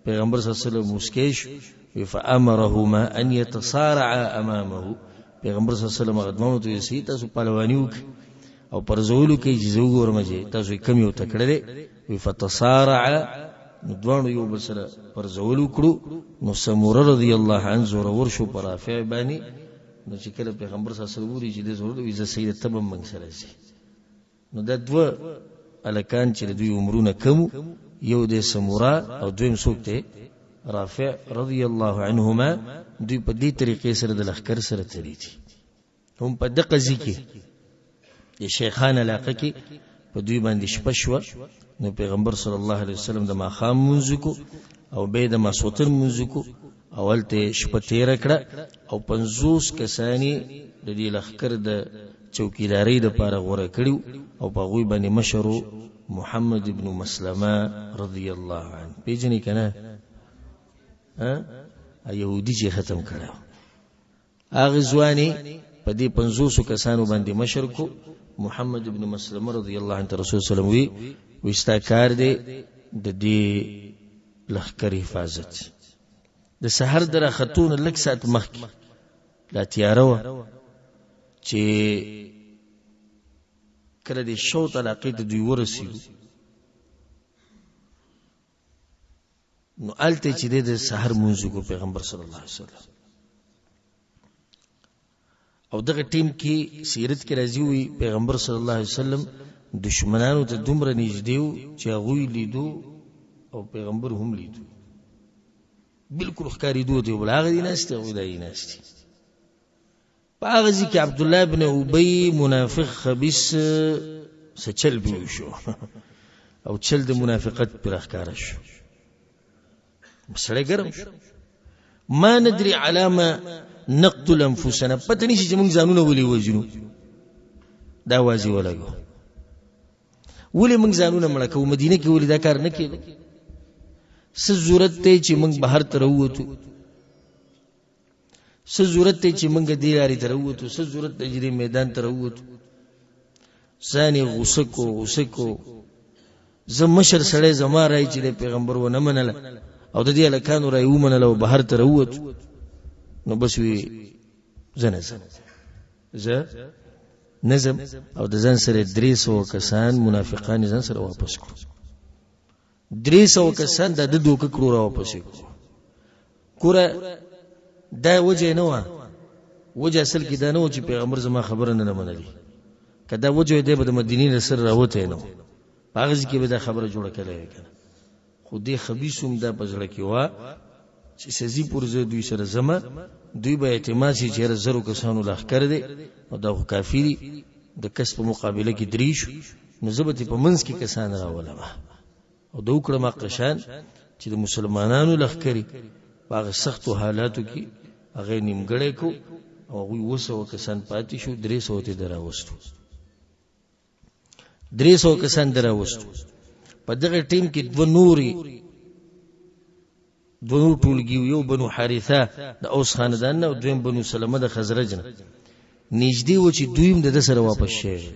پیغمبر صلی الله علیه وسلم موسکی شو، وی فامرهما ان يتصارعا امامه. پیغمبر صلی الله علیه وسلم هغه دواړو ته ویل سي تاسو پهلواني وکړئ او پرځولو کې چې زه وګورم چې تاسو یې کوم یو تکړه دی. وی فتصارعا، نو دواړو یو بل سره پرځول وکړو. نو سموره رضی الله عنه زورور شو په رافع باندې. نو چې کله پیغمبر صلی الله علیه وسلم وویل چې د زورور، وی زه سید ته به موږ سره ځي. نو دا دوه هلکان چې د دوی عمرونه کم، یو دی سمورا او دویم څوک دی؟ رافع رضی الله عنهما، دوی په دې طریقې سره د لښکر سره تللي دي. هم په دقه ځای کې د شیخان علاقه کې په دوی باندې شپه شوه. نو پیغمبر صلی الله علیه وسلم د ماښام لمونځ وکړو او بیا د ماسوتن لمونځ وکړو او هلته یې شپه تېره کړه او 50 کسان یې د دې لښکر د چوکیدارۍ دپاره غوره کړي او په هغوی باندې مشر محمد ابن مسلمه رضی الله عنه. پېژنې که نه؟ یهودي چې ختم کړی هغه ځواني په په دې 500 کسانو باندې مشر کو. محمد ابن مسلمه رضی الله عنه رسول صلی الله علیه وسلم وی وی ستا کار دی د دې لښکر حفاظت. د سحر د راختو نه لږ ساعت مخکې لا تیاره وه چې کله د شوط علاقې ته دوی ورسېدو، نو هلته چې دی د سحر لمونځ وکړو پیغمبر صلی الله علیه وسلم. او دغه ټیم کې سیرت کې راځي وي پیغمبر صلی الله علیه وسلم دشمنانو ته دومره نږدې و چې هغوی لیدو او پیغمبر هم لیدو، بالکل ښکارېدو ته بل هغه دي ناست دی، هغوی دا دي ناست دي. په هغه ځای کې عبدالله بن ابی منافق خبیث څه چل پرې وشو او چل د منافقت پرې راښکاره شو، سړی ګرم شو. ما ندري علامه نقتل انفسنا، پته نشي چې موږ ځانونه ولې وژنو. دا واځي ولګو ولې موږ ځانونه مړه کوو، مدینه کې ولې دا کار نه کېده؟ څه ضرورت دی چې موږ بهر ته راووتو؟ څه ضرورت دی چې موږ دې لارې ته راووتو؟ څه ضرورت دی چې دې میدان ته راووتو؟ ځان یې غوسه کو، غوسه کو. زه مشر سړی، زما رای چې د پیغمبر ونه منله او د دې هلکانو رای ومنله او بهر ته راووتو، نو بس وي زه نه ځم، زه نه ځم. او د ځان سره 300 کسان منافقان ځان سره واپس کړو. 300 کسان د ده دوکه کړو را واپس یې کړو. ګوره دا وجه نه وه، وجه اصل کې دا نه وه چې پیغمبر زما خبره نه منلې، که دا وجه وی دی به د مدینې له سره راوتی نه و، په هغه ځای کې به دا خبره جوړه کړې وی که نه. خو دې خبیث هم دا په زړه کې وه چې سزي پورې زه دوی سره ځمه، دوی به اعتماد شي چې یاره زرو کسانو لښکر دی او دا خو کافي دي، د کس په مقابله کې درې شو، نو زه به ترې په منځ کې کسان راولم. او د وکړه ما قشان چې د مسلمانانو لښکرې په هغه سختو حالاتو کې هغه یې نیمګړی کړو او هغوی 700 کسان پاتې شو، 300 ترې دراوستو، 300 کسان دراوستو. په دغه ټیم کې دوه نورې دوه نور ټولګي، یو بنو حارثه د اوس خاندان نه او دویم بنو سلمه د خزرج نه، نږدې و چې دوی هم د ده سره واپس شوي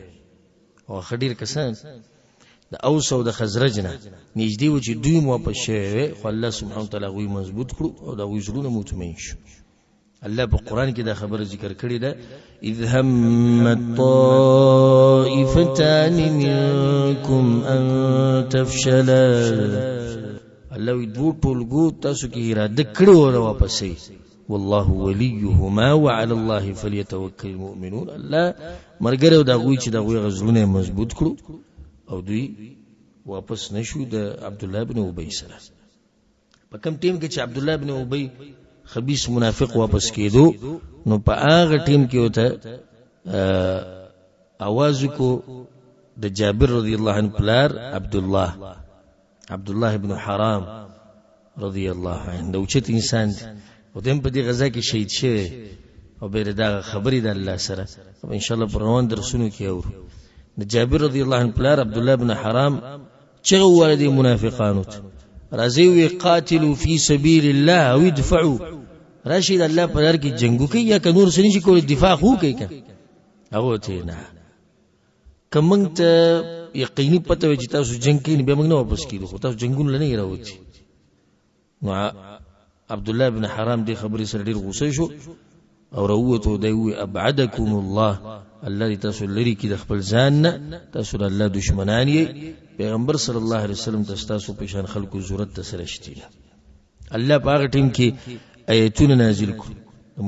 او ښه ډېر کسان د اوس او د خزرج نه نږدې و چې دوی هم واپس شوي وي، خو الله سبحانه وتعالی هغوی مضبوط کړو او د هغوی زړونه مطمئن شو. الله په قرآن کې دا خبره ذکر کړې ده، اذ همت طائفتان منکم ان تفشلا. الله وی دوو ټولګو تاسو کې اراده کړې وه واپسې، والله وليهما وعلى الله فليتوکل المؤمنون. الله مرګره او د هغوی چې د هغوی هغه زړونه یې مضبوط کړو او دوی واپس نشو د عبدالله بن ابی سره. په کوم ټیم کې چې عبدالله بن ابی خبیث منافق واپس کېدو، نو په هغه ټیم کې ورته اواز وکړو د جابر رضی الله عنه پلار عبدالله، عبدالله بن حرام رضی الله عنه، د اوچت انسان دی او دی هم په دې غزا کې شهید شوی او بیا د دغه خبرې د الله سره ان شاء الله په روان درسونو کې اورو. د جابر رضی الله عنه پلار عبدالله بن حرام چغه وویله دې منافقانو ته، راځئ وی قاتلو فی سبیل الله او ادفعو، راشئ د الله په لار کې جنګ وکړئ، یا که نور څه نشي کولی دفاع خو وکړئ که. هغه ته نه، که موږ ته یقیني پته وي چې تاسو جنګ کوئ نو بیا موږ نه واپس کېدو، خو تاسو جنګونو له نه یې راوتي. نو عبدالله بن حرام دې خبرې سره ډېر غوسه شو او راووتو، دی وویل ابعدکم الله، الله دې تاسو لرې کړي د خپل ځان نه، تاسو د الله دشمنان یئ، پیغمبر صلی الله علیه وسلم ته ستاسو په شان خلکو ضرورت ته سره شتي نه. الله په هغه ټیم کې آیتونه نازل کړو،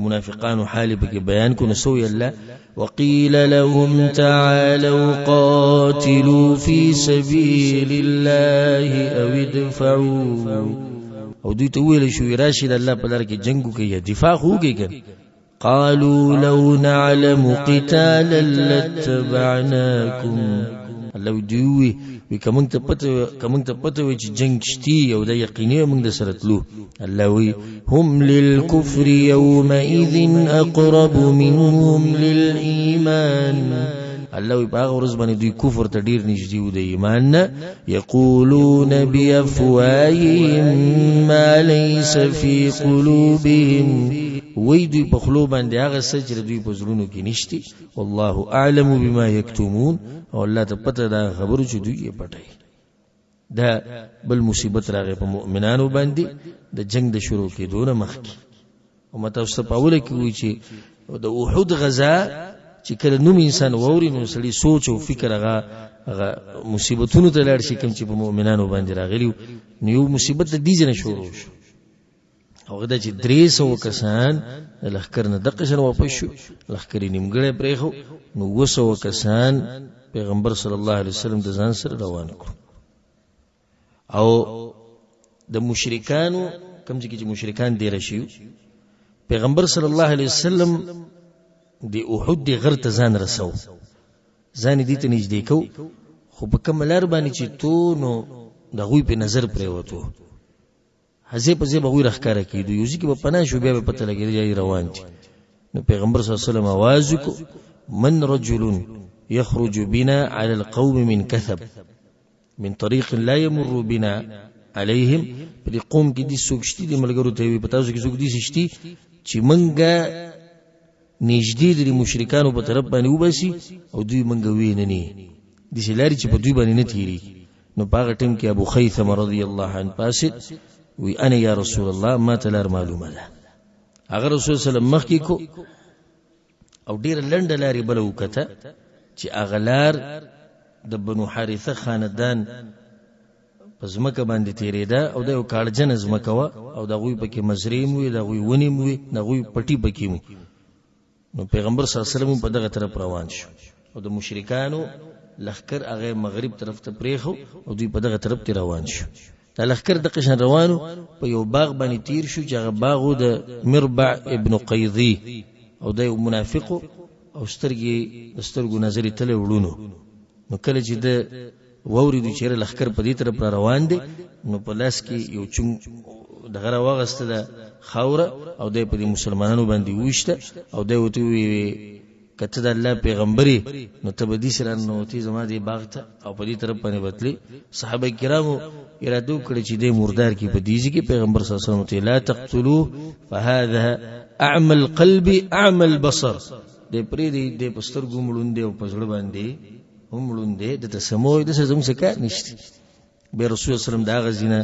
منافقانو حال پکې بیان کړو. نو سوی الله وقيل لهم تعالوا قاتلوا في سبيل الله او ادفعوا، او دوی ته وویل شو راشي د الله په لار کې جنګ وکړي یا دفاع خو وکړي که. قالوا لو نعلم قتالا لاتبعناكم. الله دوی وی وی که موږ ته پته، که موږ ته پته وي چې جنګ شتي او دا یقیني وي موږ د سره تلو. الله وی هم للکفر یومئذ اقرب منهم للایمان. الله وی په هغه ورځ باندې دوی کفر ته ډیر نږدې وو د ایمان نه. یقولون بافواههم ما ليس فی قلوبهم، وی دوی په خلو باندې هغه څه چې دوی په زړونو کې نشتی. والله اعلم بما یکتمون، او الله ته پته ده خبرو چې دوی یې پټوي. دا بل مصیبت راغی په مؤمنانو باندې د جنگ د شروع کېدو نه مخکې. او ما تاسو ته په اوله کې وویل چې د احد غزا چې کله نوم انسان واوري نو سړی سوچ او فکر هغه هغه مصیبتونو ته لاړ شي کوم چې په مؤمنانو باندې راغلي. نو یو مصیبت د دې ځای نه شروع شو، هغه دا چې 300 کسان د لښکر نه دقه شان واپس شو، لښکر یې نیمګړی پرېښو، نو 700 کسان پیغمبر صلی الله علیه وسلم د ځان سره روان کړو. او د مشرکانو کوم ځای کې چې مشرکان دېره شي، پیغمبر صلی الله علیه وسلم د احد د غر ته ځان رسو، ځان یې دې ته نږدې کو، خو په کومه لار باندې چې تو نو د هغوی په نظر پرېوتو، هځې په ځای به هغوی راښکاره کېدو، یو ځای کې به پناه شو، بیا به پته لګېده چې روان دي. نو پیغمبر صلی الله علیه وسلم اواز وکړو، من رجل يخرج بنا على القوم من كثب من طريق لا يمر بنا عليهم. په دې قوم کې دي څوک شتي، دي ملګرو ته وي په تاسو کې څوک دي شتي چې منګه نږدې د مشرکانو په طرف باندې وباسي او دوی منګه وینني، داسې لارې چې په دوی باندې نه تېرېږي. نو په هغه ټیم کې ابو خیثمه رضی الله عنه پاڅېد، وی انا یا رسول الله، ما ته لار معلومه ده. هغه رسول صلی الله علیه وسلم مخکې کو او ډېره لنډه لارې بله وکته چې هغه لار د بنو حارثه خاندان په ځمکه باندې تېرېده، او دا یو کاړجنه ځمکه وه، او د هغوی پکې مزرې هم وې، د هغوی ونې هم وې، د هغوی پټي پکې وو. نو پیغمبر صلی الله علیه وسلم په دغه طرف روان شو، او د مشرکانو لښکر هغه مغرب طرف ته پرېښو او دوی په دغه طرف ته روان شو. دا لښکر دقه شان روانو، په یو باغ باندې تیر شو چې هغه باغ و د مربع ابن قیضي، او دا یو منافق او سترګې د سترګو نظر یې تللی وړونو. نو کله چې ده واورېدو چې یاره لښکر په دې طرف را روان دی، نو په لاس کې یو چونګ دغه راواغسته ده خاوره، او دی په دې مسلمانانو باندې وویشته، او دی ورته وویل که ته د الله پیغمبر یې نو ته به داسې راننوتې زما دې باغ ته او په دې طرف باندې به تلې. صحابه کرامو اراده وکړه چې دی مردار کړي په دې ځای کې. پیغمبر صلی الله علیه وسلم ته لا تقتلوه فهذا اعمى القلب اعمى البصر، دی پرېږدي، دی په سترګو هم ړوند دی او په زړه باندې هم ړوند دی، ده ته څه مه وایئ، داسې زموږ څه کار نشته. بیا رسول الله صلی الله علیه وسلم د هغه ځای نه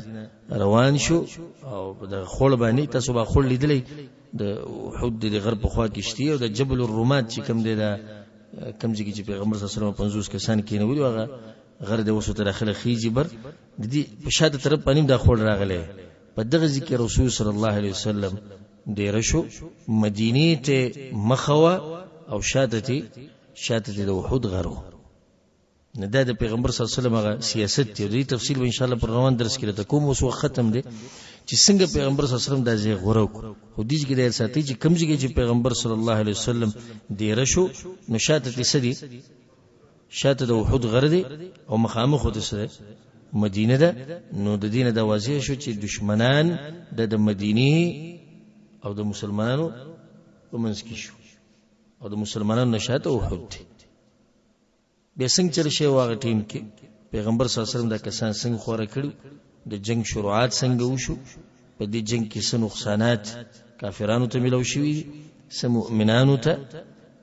روان شو، او په دغه خوړ باندې تاسو به خوړ لیدلی د احد د غر په خوا کې شتي، او د جبل الرماد چې کوم دی، دا کوم ځای کې چې پیغمبر صلی الله علیه وسلم 50 کسان کېنولي، هغه غر دی اوس ورته داخله خېژي بر، د دې په شاته طرف باندې هم دا خوړ راغلی. په دغه ځای کې رسول صلی الله علیه وسلم دېره شو، مدینې ته مخه وه او شاته ته د احد غر و. نو دا د پیغمبر صلی الله علیه وسلم هغه سیاست دی. د دې تفصیل به ان شاء الله پر روان درس کې راته کوم. اوس وخت ختم دی چې څنګه پیغمبر صلی الله علیه وسلم دا ځای غوره کړو. خو دې ځای کې دا یاد ساتئ چې کوم ځای کې چې پیغمبر صلی الله علیه وسلم دېره شو، نو شاته ته څه دي؟ شاته د احد غر دی او مخامخ ورته څه دی؟ مدینه ده. نو د دې نه دا واضح شو چې دشمنان د مدینې او د مسلمانانو په منځ کې شو، او د مسلمانانو نه شاته احد دی. بیا څنګه چل شوی و هغه ټیم کې؟ پیغمبر صلی الله علیه وسلم دا کسان څنګه خواره کړي، د جنگ شروعات څنګه وشو، په دې جنگ کې څه نقصانات کافرانو ته ملو شوي دي، څه مؤمنانو ته،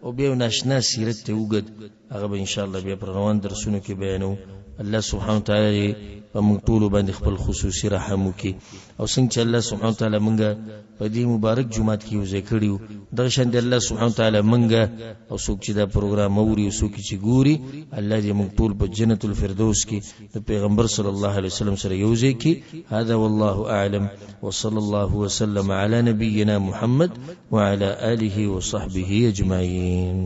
او بیا یو ناشنا سیرت ته اوږد، هغه به انشاءالله بیا پر روان درسونو کې بیانوو. الله سبحانه وتعالی دې په موږ ټولو باندې خپل خصوصي رحم وکړي، او څنګه چې الله سبحانه وتعالی موږ په دې مبارک جومات کې یو ځای کړي یو، دغه شان دې الله سبحانه وتعالی موږ او څوک چې دا پروګرام اوري او څوک چې ګوري، الله دې موږ ټول په جنت الفردوس کې د پیغمبر صلی الله علیه وسلم سره یو ځای کړي. هذا والله اعلم، وصلى الله وسلم على نبينا محمد وعلى آله وصحبه أجمعين.